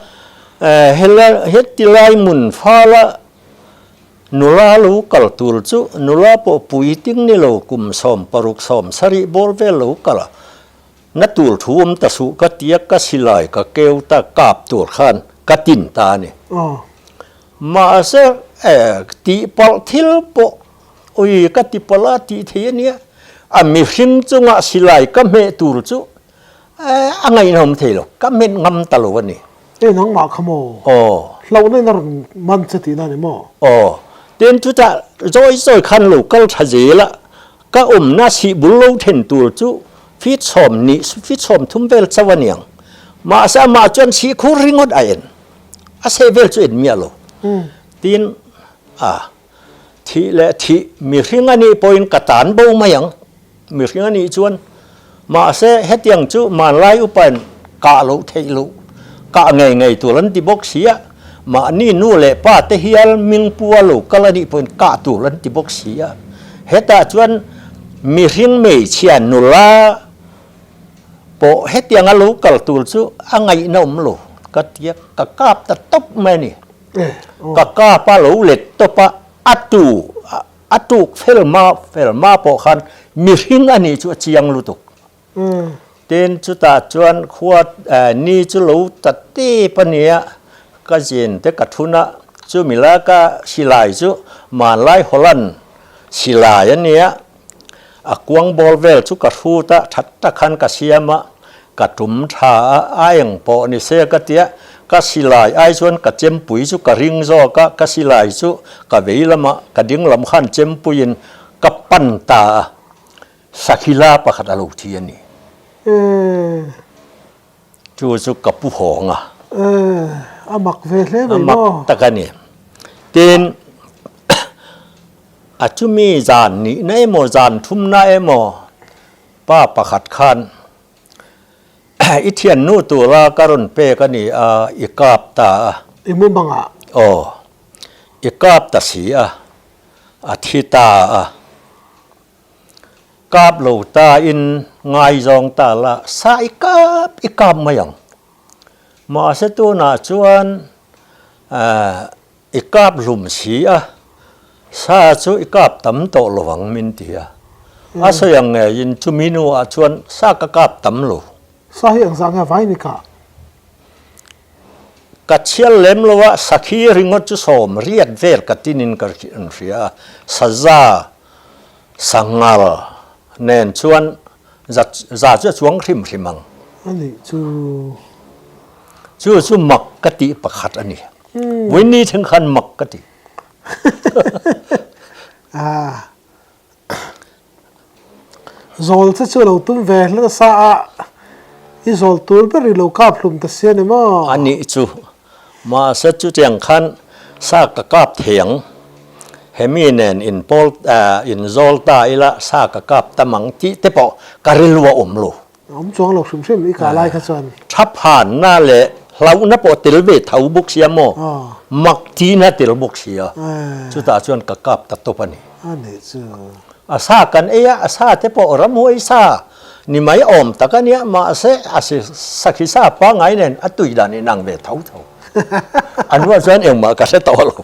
hela heti lai mun fala nula lo kal tur chu nula pawh puiting ni lo kum 16 70 bawr vel lo kal a, Na tur thu awm ta suh ka tia ka silai ka keu ta kap tur khan ka tin ta a ni. Mahse tihpalh thil pawh ui ka ti palh a tih thei a nia. A mihring chunga silai ka hmeh tur chu a ngaihnawm thei lo, ka hmet ngam ta lo a ni. E nangmah kha maw? Aw. Hlauhna in a rawn man che tihna a ni maw? Aw. Tin chutah zawi zawi khan lo kal tha zel a, Ka awmna sih bul lo then tur chu feet 20, feet 30 vel chauh a niang. Mahse amah chuan sih khur ringawt a en. A seh vel chu en miah lo. Tin, a thih leh thih mihring a nih pawhin ka tan bo mai ang. Mihring a nih chuan Mahse, hetiang chu hmanlai upain kah loh theih loh, kah ngei ngei tur an ti bawk si a, mahni nu leh pa te hial mingpua lo kal a nih pawhin kah tur an ti bawk si a. Hetah chuan mihring hmeichhia nula pawh hetianga lo kal tur chu a ngaihna awm lo ka ti a, ka kap ta tawp mai a ni. Ka kap a lo let tawp a, a tu A tuk fel hma fel hma pawh khan mihring a nih chu a chiang lutuk. Tin, chutah chuan khua ni chu lo ta tep a nia, ka zin te ka thun a, chumi lai ka silai chu hmanlai Holland silai a nia, a kuang bawr vel chu ka hrut a, that tak khan ka siam a, Ka tum tha a, a eng pawh ni se ka tia, ka silai ai chuan ka chempui chu ka ring zawk a, ka silai chu ka vei lama ka ding lam khan chempuiin ka pan ta a, Sakhila pakhat a lo thi a ni. Chu chu ka pu hawng a. A mak ve hle mai maw? A mak tak a ni. Tin, a chumi zan nihna emaw zan thumna emaw Pa pakhat khan i thiannu tura ka rawn pek a ni a, i kap ta a. I mumangah? Aw, i kap ta si a, a thi ta a. Kap lo ta in ngaizawng ta la, sa i kap i kap mai ang. Mahse tunah chuan I kap hlum si a, sa chu i kap tam tawh lo ang min ti a. A sawi ang ngeiin chumi hnuah chuan sa ka kap tam lo. Sa hi engzah nge vain i kah? Ka chhial lem lo a, sakhi ringawt chu 80 vel ka tinin ka hria a, saza, sanghal nen chuan Za za chu a chuang hrim hrim ang. A nih chu. Chu chu mak ka tih pakhat a ni. Vawiin thleng khan mak ka ti. Ah. Zawl che chu lo tum ve hle nasa a, i zawl tur ber i lo kap hlum ta sia ni maw? A nih chu. Mahse chutiang khan sa ka kap thei ang. Hemi nen in pawl in zawl ta ila sa ka kap tam ang tih te pawh ka rilru a awm lo. Awm chuang lo hrim hrim i kah lai kha chuan. Thaphanna leh hlauhna pawh tel ve tho bawk sia maw? Mak tihna tel bawk sia. Chutah chuan ka kap ta tawp a ni. A nih chu. A sa kan ei a, a sa te pawh ramhuai sa ni mai awm tak a nia, mahse a sakhi sa pangngai nen a tui dan inang ve tho tho. A hnuah chuan engmah ka hre tawh lo.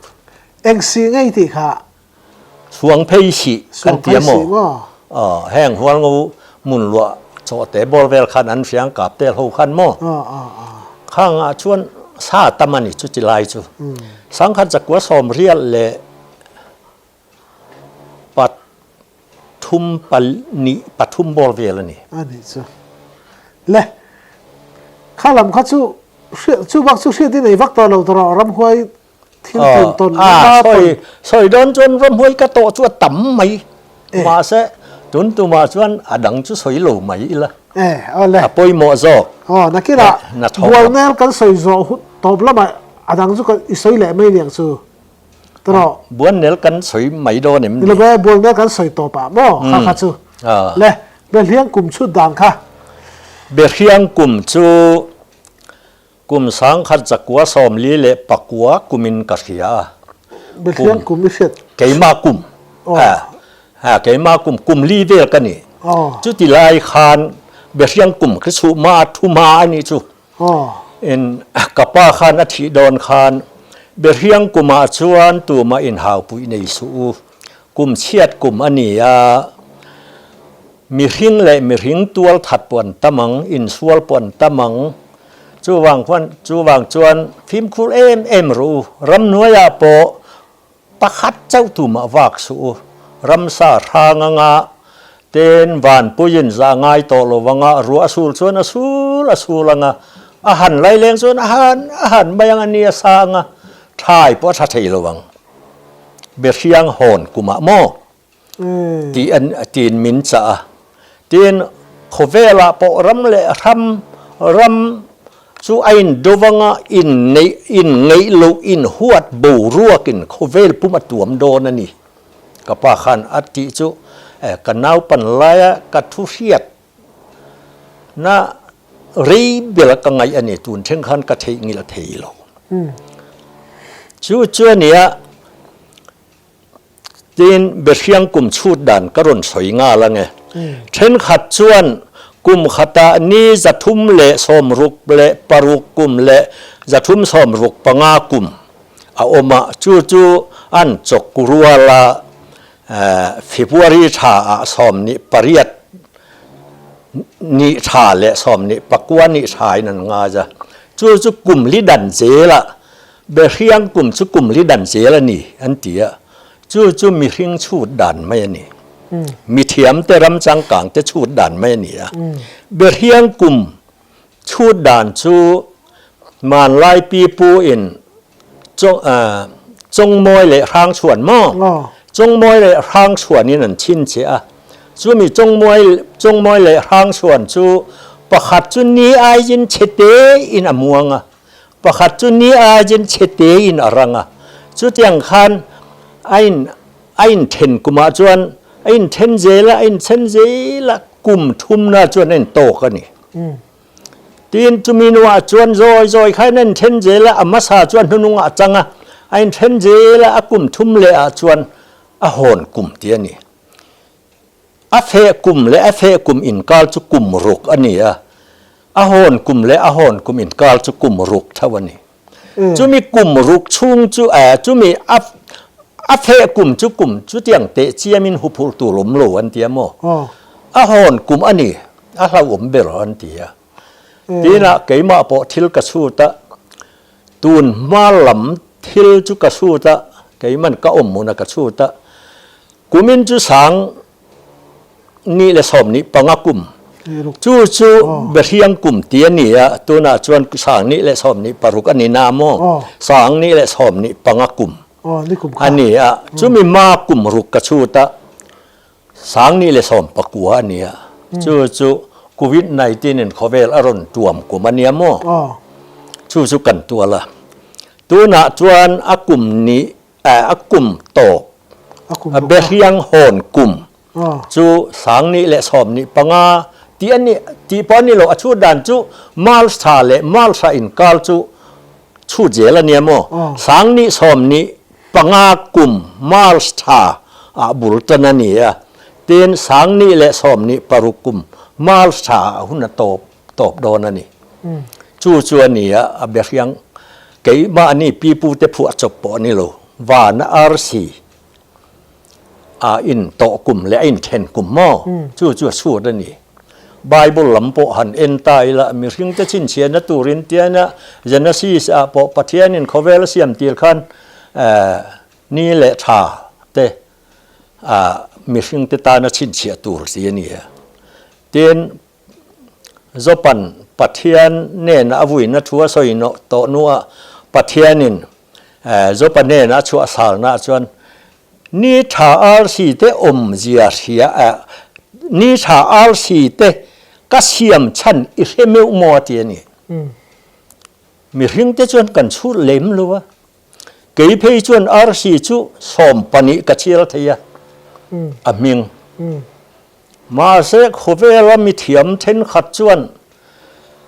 Eng sih ngei tih kha? Suang phei sih kan ti a maw? Aw, heng hualngo hmun luah chawhte bawr vel khan an hriang kap tel ho khan maw? Khangah chuan sa tam a ni chu ti lai chu. Sangkhat zakua 80 leh 3 pahnih pathum bawr vel a ni. A nih chu. Le, kha lam kha chu hriat chu bak chu hriat i nei vak tawh lo tawh rawh ramhuai. Thil tun tawn nasa tawn. Sawi dawn chuan ramhuai ka tawh chu a tam mai. Mahse tun tumah chuan a dang chu sawi lo mai ila. A pawimawh zawk. Aw nakinah bualnel kan sawi zawh tawp lamah a dang chu i sawi leh mai niang chu. Tawh. Bualnel kan sawi mai dawn em ni? Nilo e, bualnel kan sawi tawp ah maw kha kha chu. Le, Behliang kum chhut dan kha. Behliang kum chu Kum 1949 kumin ka hria a. Behliang kum i hriat. Keimah kum. Ha, keimah kum, kum li vel ka ni. Chuti lai khan Behliang kum khi chhuh hma a thu hma a nih chu. In ka pa khan a thih dawn khan Behliang kumah chuan tumah inhaupuih nei suh u. Kum chhiat kum a ni a. Mihring leh mihring tual that pawh an tam ang, insual pawh an tam ang. Chuvang khuan, chuvang chuan fimkhur em em rawh u. Ramhnuaiah pawh pakhat chauh tumah vak suh u. Ramsa hrang anga ten vanpuiin zah ngai tawh lo anga ruah a sul chuan a sul a sul anga, a han laileng chuan a han a han mai ang a nia sa anga, thai pawh a tha thei lo ang. Behriang hawn kumah maw? Tih an tiin min chah a. Tin, khawvelah pawh ram leh ram ram chu a indovang a, inneih, inngeih loh, inhuat boruakin khawvel pum a tuam dawn a ni. Ka pa khan a tih chu ka naupan laia ka thu hriat na rei bela ka ngaih a ni, tun thleng khan ka theihnghilh thei lo. Chu chu a nia. Tin, Behriang kum chhut dan ka rawn sawi nghal ang e. Thenkhat chuan kum khatah ni 366 kum leh 365 kum a awm a, chu chu an chawk rual a, February tha ah 28 ni tha leh 29 ni tha in an ngai a, chu chu kum li dan zel ah Behriang kum chu kum li dan zel a ni an ti a, chu chu mihring chhut dan mai a ni. Mithiam te ram changkang te chhut dan mai a ni a. Behriang kum chhut dan chu hmanlai pipu in Chawngmawi leh Hrangchhuan maw? Chawngmawi leh Hrangchhuan in an chhinchhiah a. Chumi Chawngmawi leh Hrangchhuan chu pakhat chu ni aiin chhe te in a muang a. Pakhat chu ni aiin chhe tein a rang a, chutiang khan a in a inthen kumah chuan a inthen zel a, a inthen zel a, kum thumna chuan a intawk a ni. Tin, chumi nuah chuan zawi zawi khan a inthen zel a, a hmasa chuan hnunungah a chang a, a inthen zel a, a kum thum lehah chuan a hawn kum tih a ni. A feh kum leh a feh kum inkar chu kum ruk a ni a, a hawn kum leh a hawn kum inkar chu kum ruk tho a ni. Chumi kum ruk chhung chu eh chumi a a feh kum chu kum chutiang teh chiamin huphurh tur awm lo an ti a maw? A hawn kum a ni, a hlauhawm ber an ti a. Tinah keimah pawh thil ka chhut a, tun hma lam thil chu ka chhut a, keiman ka awm hmunah ka chhut a, Kumin chu sang ni le sawm ni panga kum chu chu Behriang kum ti a ni a, tunah chuan sang ni le sawm ni paruk a ni na maw? Sang ni le sawm ni panga kum a ni a, chumi hma kum ruk ka chhut a, sang ni le sawm pakua a ni a, chu chu Covid 19 in khawvel a rawn tuam kum a nia maw? Chu chu kan tual a, tunah chuan a kum ni A kum tawk, a behriang hawn kum chu sang nih leh sawm nih panga tih a nih tih pawh a ni lo. A chhut dan chu March thla leh March thla inkar chu chhut zel a nia maw? Sang nih sawm nih panga kum March thla ah bul tan a ni a, tin sang nih leh sawm nih paruk kum March thla ah hun a tawp. tawp dawn a ni. Chu chu a ni a, a behriang keimahni pipute phuah chawp pawh a ni lo. Vana arsi a in tawh kum leh a in then kum maw? Chu chu a chhut a ni. Bible lam pawh han en ta ila, mihringte chhinchhiahna turin tiana Genesis ah pawh Pathianin khawvel a siam tir khan ni leh tha te mihringte tana chhinchhiah tur ti a ni a. Tin, Jopan Pathian nena a vuina thu a sawi tawh hnuah Pathianin Jopa hnena a chhuah salnaah chuan ni tha arsi te awmzia hria ni tha arsi te ka siam chhan i hre meuh maw a ti a ni. Mihring te chuan kan chhut lem lo a, kei phei chuan arsi chu 12 ka chhiar thei a, a hming. Mahse khawvela mithiam thenkhat chuan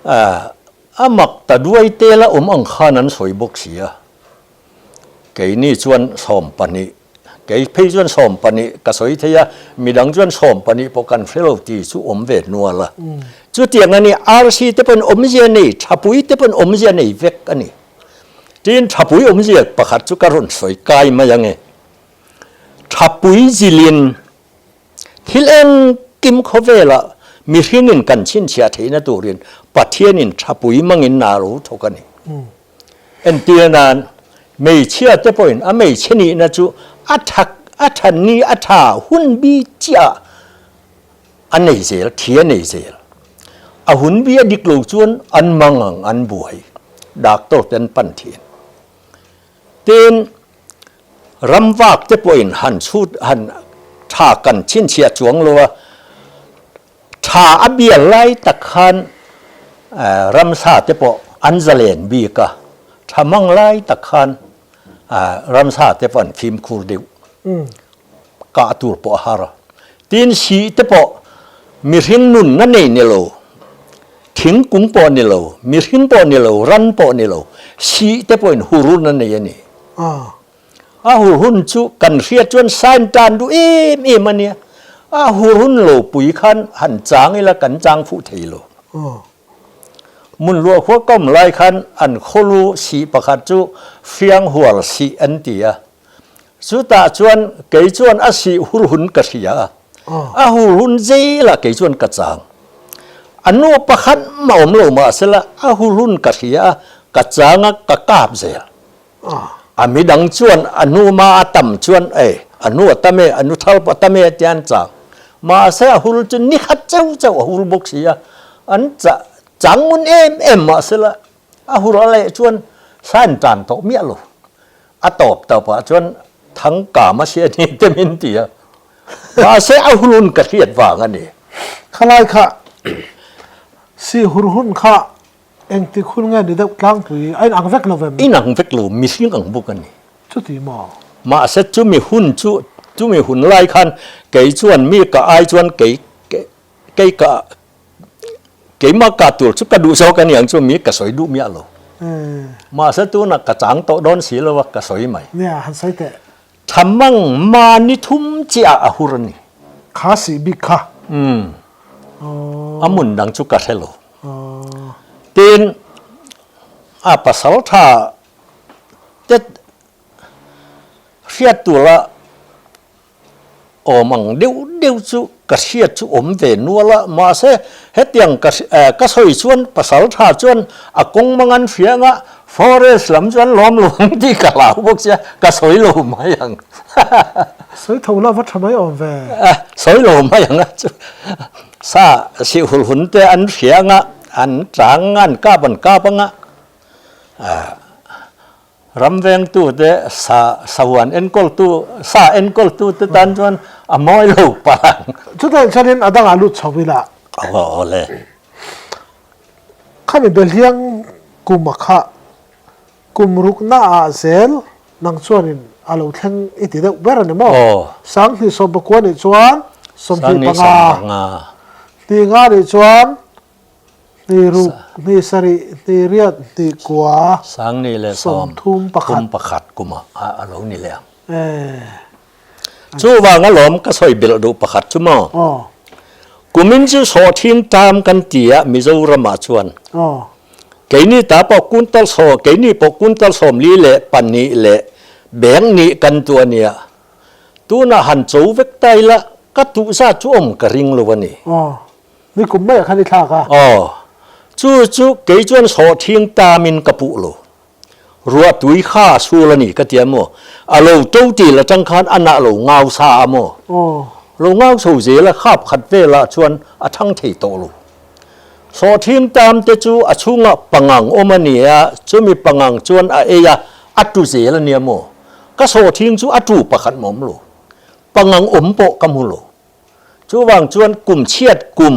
a mak ta duai tel a awm ang khan an sawi bawk si a. Keini chuan 12, kei phei chuan 12 ka sawi thei a, midang chuan 12 pawh kan hre lo tih chu awm ve hnual a. Chutiang a ni, RC te pawhin awmzia nei, thapui te pawhin awmzia nei vek a ni. Tin, thapui awmzia pakhat chu ka rawn sawi kai mai ang e. Thapui zilin Thil engkim khawvelah mihringin kan chhinchhiah theihna turin Pathianin thapui mangin na lo thawk a ni. Entir nan, hmeichhia te pawhin a hmeichhe nihna chu a tha a tha ni a tha hun bi chiah a nei zel, thi a nei zel. A hun bi a dik lo chuan an mang ang, an buai. Doctor te an pan thin. Tin, ramvak te pawhin han chhut han tha kan chhinchhiah chuang lo a, tha a bial lai tak khan ramsa te pawh an zalen bik a, tha mang lai tak khan ramsa te pawh an fimkhur deuh, kah tur pawh a har a. Tin, sih te pawh mihring nunna nei ni lo, thingkung pawh ni lo, mihring pawh ni lo, ran pawh ni lo, sih te pawhin hurun a nei a ni. A hurhun chu kan hriat chuan sign tan duh em em a nia. A hurhun lo pui khan han chang ila kan chang fuh thei lo. Munluah khua ka awm lai khan an khawlu sih pakhat chu Hrianghual sih an ti a. Chutah chuan kei chuan a sih hur hun ka hria a, a hur hun zelah kei chuan ka chang. A nu pakhat mah awm lo mahsela a hur hun ka hria a, ka chang a, ka kap zel. A midang chuan a nu ma a tam chuan ei, a nu a tam e, a nu thar pawh a tam e a tia an chang. Mahse a hur chu ni khat chauh chauh a hur bawk si a, an chah chang ngun em em mahsela a hur a leh chuan sain tan tawh miah lo. A tawp tawpah chuan Thangkam a sia ni te min ti a, mahse a hun ka hriat vang a ni. Khalai kha si hur hun kha engtik hun nge ni deuh tlangpui a inang vek lo vem? Inang vek lo, mihring ang bawk a ni. Chuti maw? Mahse chumi hun chu chumi hun lai khan kei chuan mi ka ai chuan kei kei ka Keimah kah tur chu ka duh zawk a ni ang chu mi ka sawi duh miah lo. Mahse tunah ka chang tawh dawn si lo a, ka sawi mai. Nia, han sawi teh. Thamang mahni thum chiah a hur a ni. Kha sih bik kha. Umm. A mun dang chu ka hre lo. Tin, a pasal tha te hriat tura Awm ang deuh deuh chu ka hriat chu awm ve nual a, mahse hetiang ka ka sawi chuan pasal tha chuan a kawng mang an hria anga forest lam chuan lawm lo ang tih ka hlau bawk sia, ka sawi lo mai ang. Sawi tho la va tha mai awm ve. Sawi lo mai ang a chu sa sihhul hun te an hria anga an chang anga an kap an kap anga. Ram vengtute sa sahuan enkawltu sa enkawltute tan chuan a mawi lo palh ang. Chutah chuanin a dangah lut chho ila. Aw aw le. Khami Belhiang kum a kha kum rukna ah zel nang chuanin a lo thleng i ti deuh ber a ni maw? Aw. 2019 nih chuan 25. Hnih nga nih chuan Hnih ruk, hnih sarih, hnih riat, hnih kua, 31. Kum pakhat kumah a lo ni leh ang. Chuvang alawm ka sawi belh duh pakhat chu maw? Kumin chu sawhthing tam kan ti a Mizoramah chuan. Keini ta pawh kuntal saw, keini pawh kuntal 42 leh beng nih kan tu a nia. Tunah han cho vek ta ila ka tuh zat chu awm ka ring lo a ni. Ni kum maiah khan i thlak a. Aw, chu chu kei chuan sawhthing tamin ka puh lo. Ruah tui kha a sul a ni ka ti a maw? A lo to til atang khan a nah lo ngau sa a maw? Aw. Lo ngau chho zel a, khap khat velah chuan a thang thei tawh lo. Sawhthing tam te chu a chhungah pangang awm a ni a, chumi pangang chuan a ei a, A tu zel a nia maw? Ka sawhthing chu a tu pakhat mawm lo. Pangang awm pawh ka hmu lo. Chuvang chuan kum chhiat kum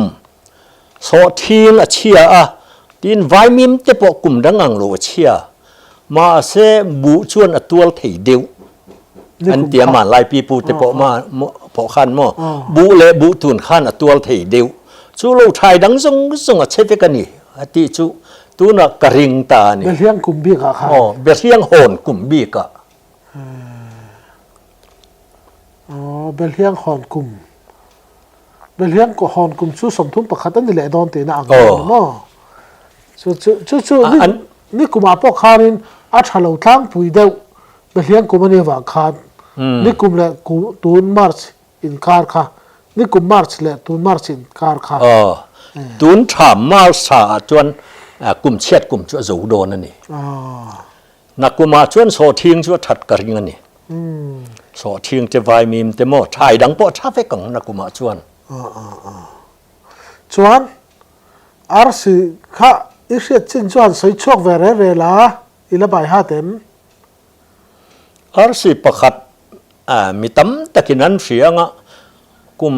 sawhthing a chhia a, tin vaimim te pawh kum dang ang lo a chhia. Mahse buh chuan a tual thei deuh an ti a, hmanlai pipu te pawh ma pawh khan maw buh leh buh tun khan a tual thei deuh. Chu lo thai dang zawng zawng a chhe vek a ni a tih chu tunah ka ring ta a ni. Behliang kum bikah khan. Aw, Behliang hawn kum bikah. Aw, Belhiang hawn kum. Belhiang hawn kum chu 31 a ni leh dawn tihna ang a ni maw? Chu chu chu chu ni ni kumah pawh khanin a tha lo tlangpui deuh Belhiang kum a nih avang khan ni kum leh kum tun March inkar kha ni kum March leh tun March inkar kha. Aw, tun tha March tha ah chuan kum chhiat kum chu a zo dawn a ni. Aw. Nakumah chuan sawhthing chu a that ka ring a ni. Sawhthing te vaimim te maw thai dang pawh a tha vek ang nakumah chuan. Chuan arsi kha i hriat chin chuan sawi chhuak ve rel rel a, i la bai hat em? Arsi pakhat mi tam takin an hria anga kum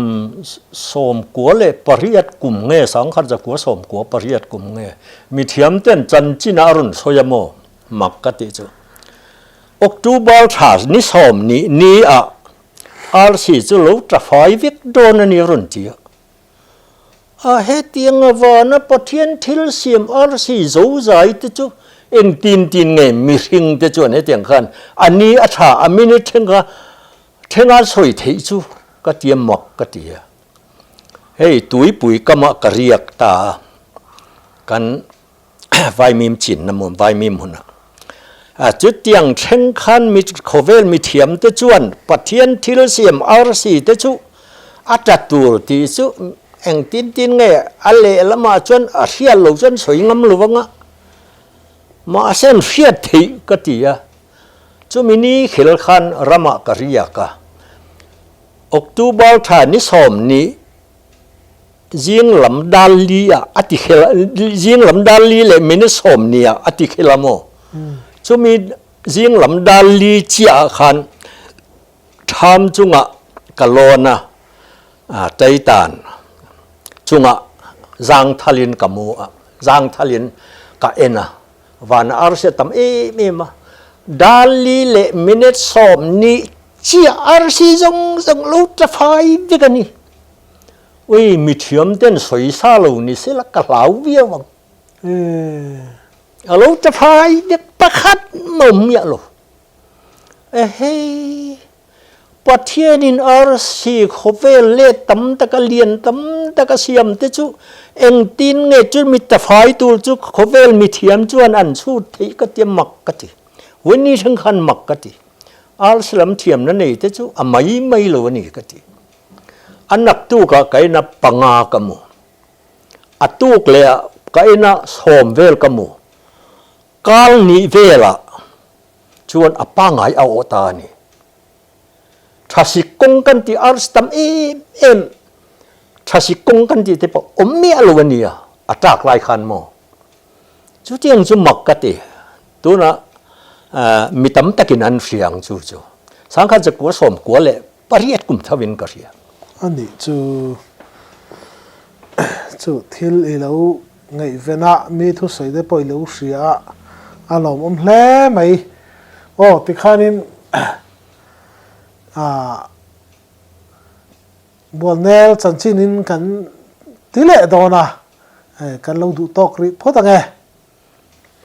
98 kum nge 1998 kum nge mithiam ten chanchin ah a rawn sawi a maw mak ka tih chu October thla ni 20 ni ah arsi chu lo tla fai vek dawn a ni a rawn ti a. A hetiang avana Pathian thil siam arsi zozai te chu engtin tin nge mihring te chuan hetiang khan a ni a tha a minute thleng kha thlenga sawi theih chu ka tia mak ka ti a. Hei tuipui kamah ka riak ta a, kan Vaimim chinna maw Vaimim hunah a chutiang thleng khan mi khawvel mithiam te chuan Pathian thil siam arsi te chu a tla tur tih chu engtin tin nge a lehlamah chuan a hriat loh chuan sawi ngam lo vanga mahse an hriat theih ka ti a chumi ni khel khan ramah ka riak a October thla ni 20 Zing lam dal li ah a ti khel a, zing lam dal li leh minute 20 ah a ti khel a maw? Chumi zing lam dal li chiah ah khan tham chungah ka lawn a, taitan chungah zangthal in ka mu a, zangthal in ka en a, van a arsi a tam em em a, dal li leh minute 20 chiah arsi zawng zawng lo tla fai vek a ni. Ui, mithiam ten sawi sa lo ni sela ka hlau viau ang. A lo tafai vek pakhat mawm miah lo. Ehei, Pathianin arsi khawvel let tam taka lian tam taka siam te chu engtin nge chu mi tafai tur chu khawvel mithiam chuan an chhut theih ka tia mak ka ti. Winnie thleng khan mak ka ti. Arsi lam thiamna nei te chu a mai mai lo a ni ka ti. A naktukah ka ina panga ka mu. A tuk lehah ka ina 10 vel ka mu. Kal nih velah chuan a pangai a awh ta a ni. Thasik kawng kan tih arsi tam em em thasik kawng kan tih te pawh awm miah lo a nia a tlak lai khan maw. Chutiang chu mak ka ti. Tunah mi tam takin an hria ang chu chu. 1998 kum tho in ka hria. A nih chu chu thil i lo ngaihven a, mi thusawi te pawh i lo hria a, a lawmawm hle mai. Aw tikhanin ah Bualnel chanchin in kan ti leh dawn a, kan lo duh tawk rih phawt ang e.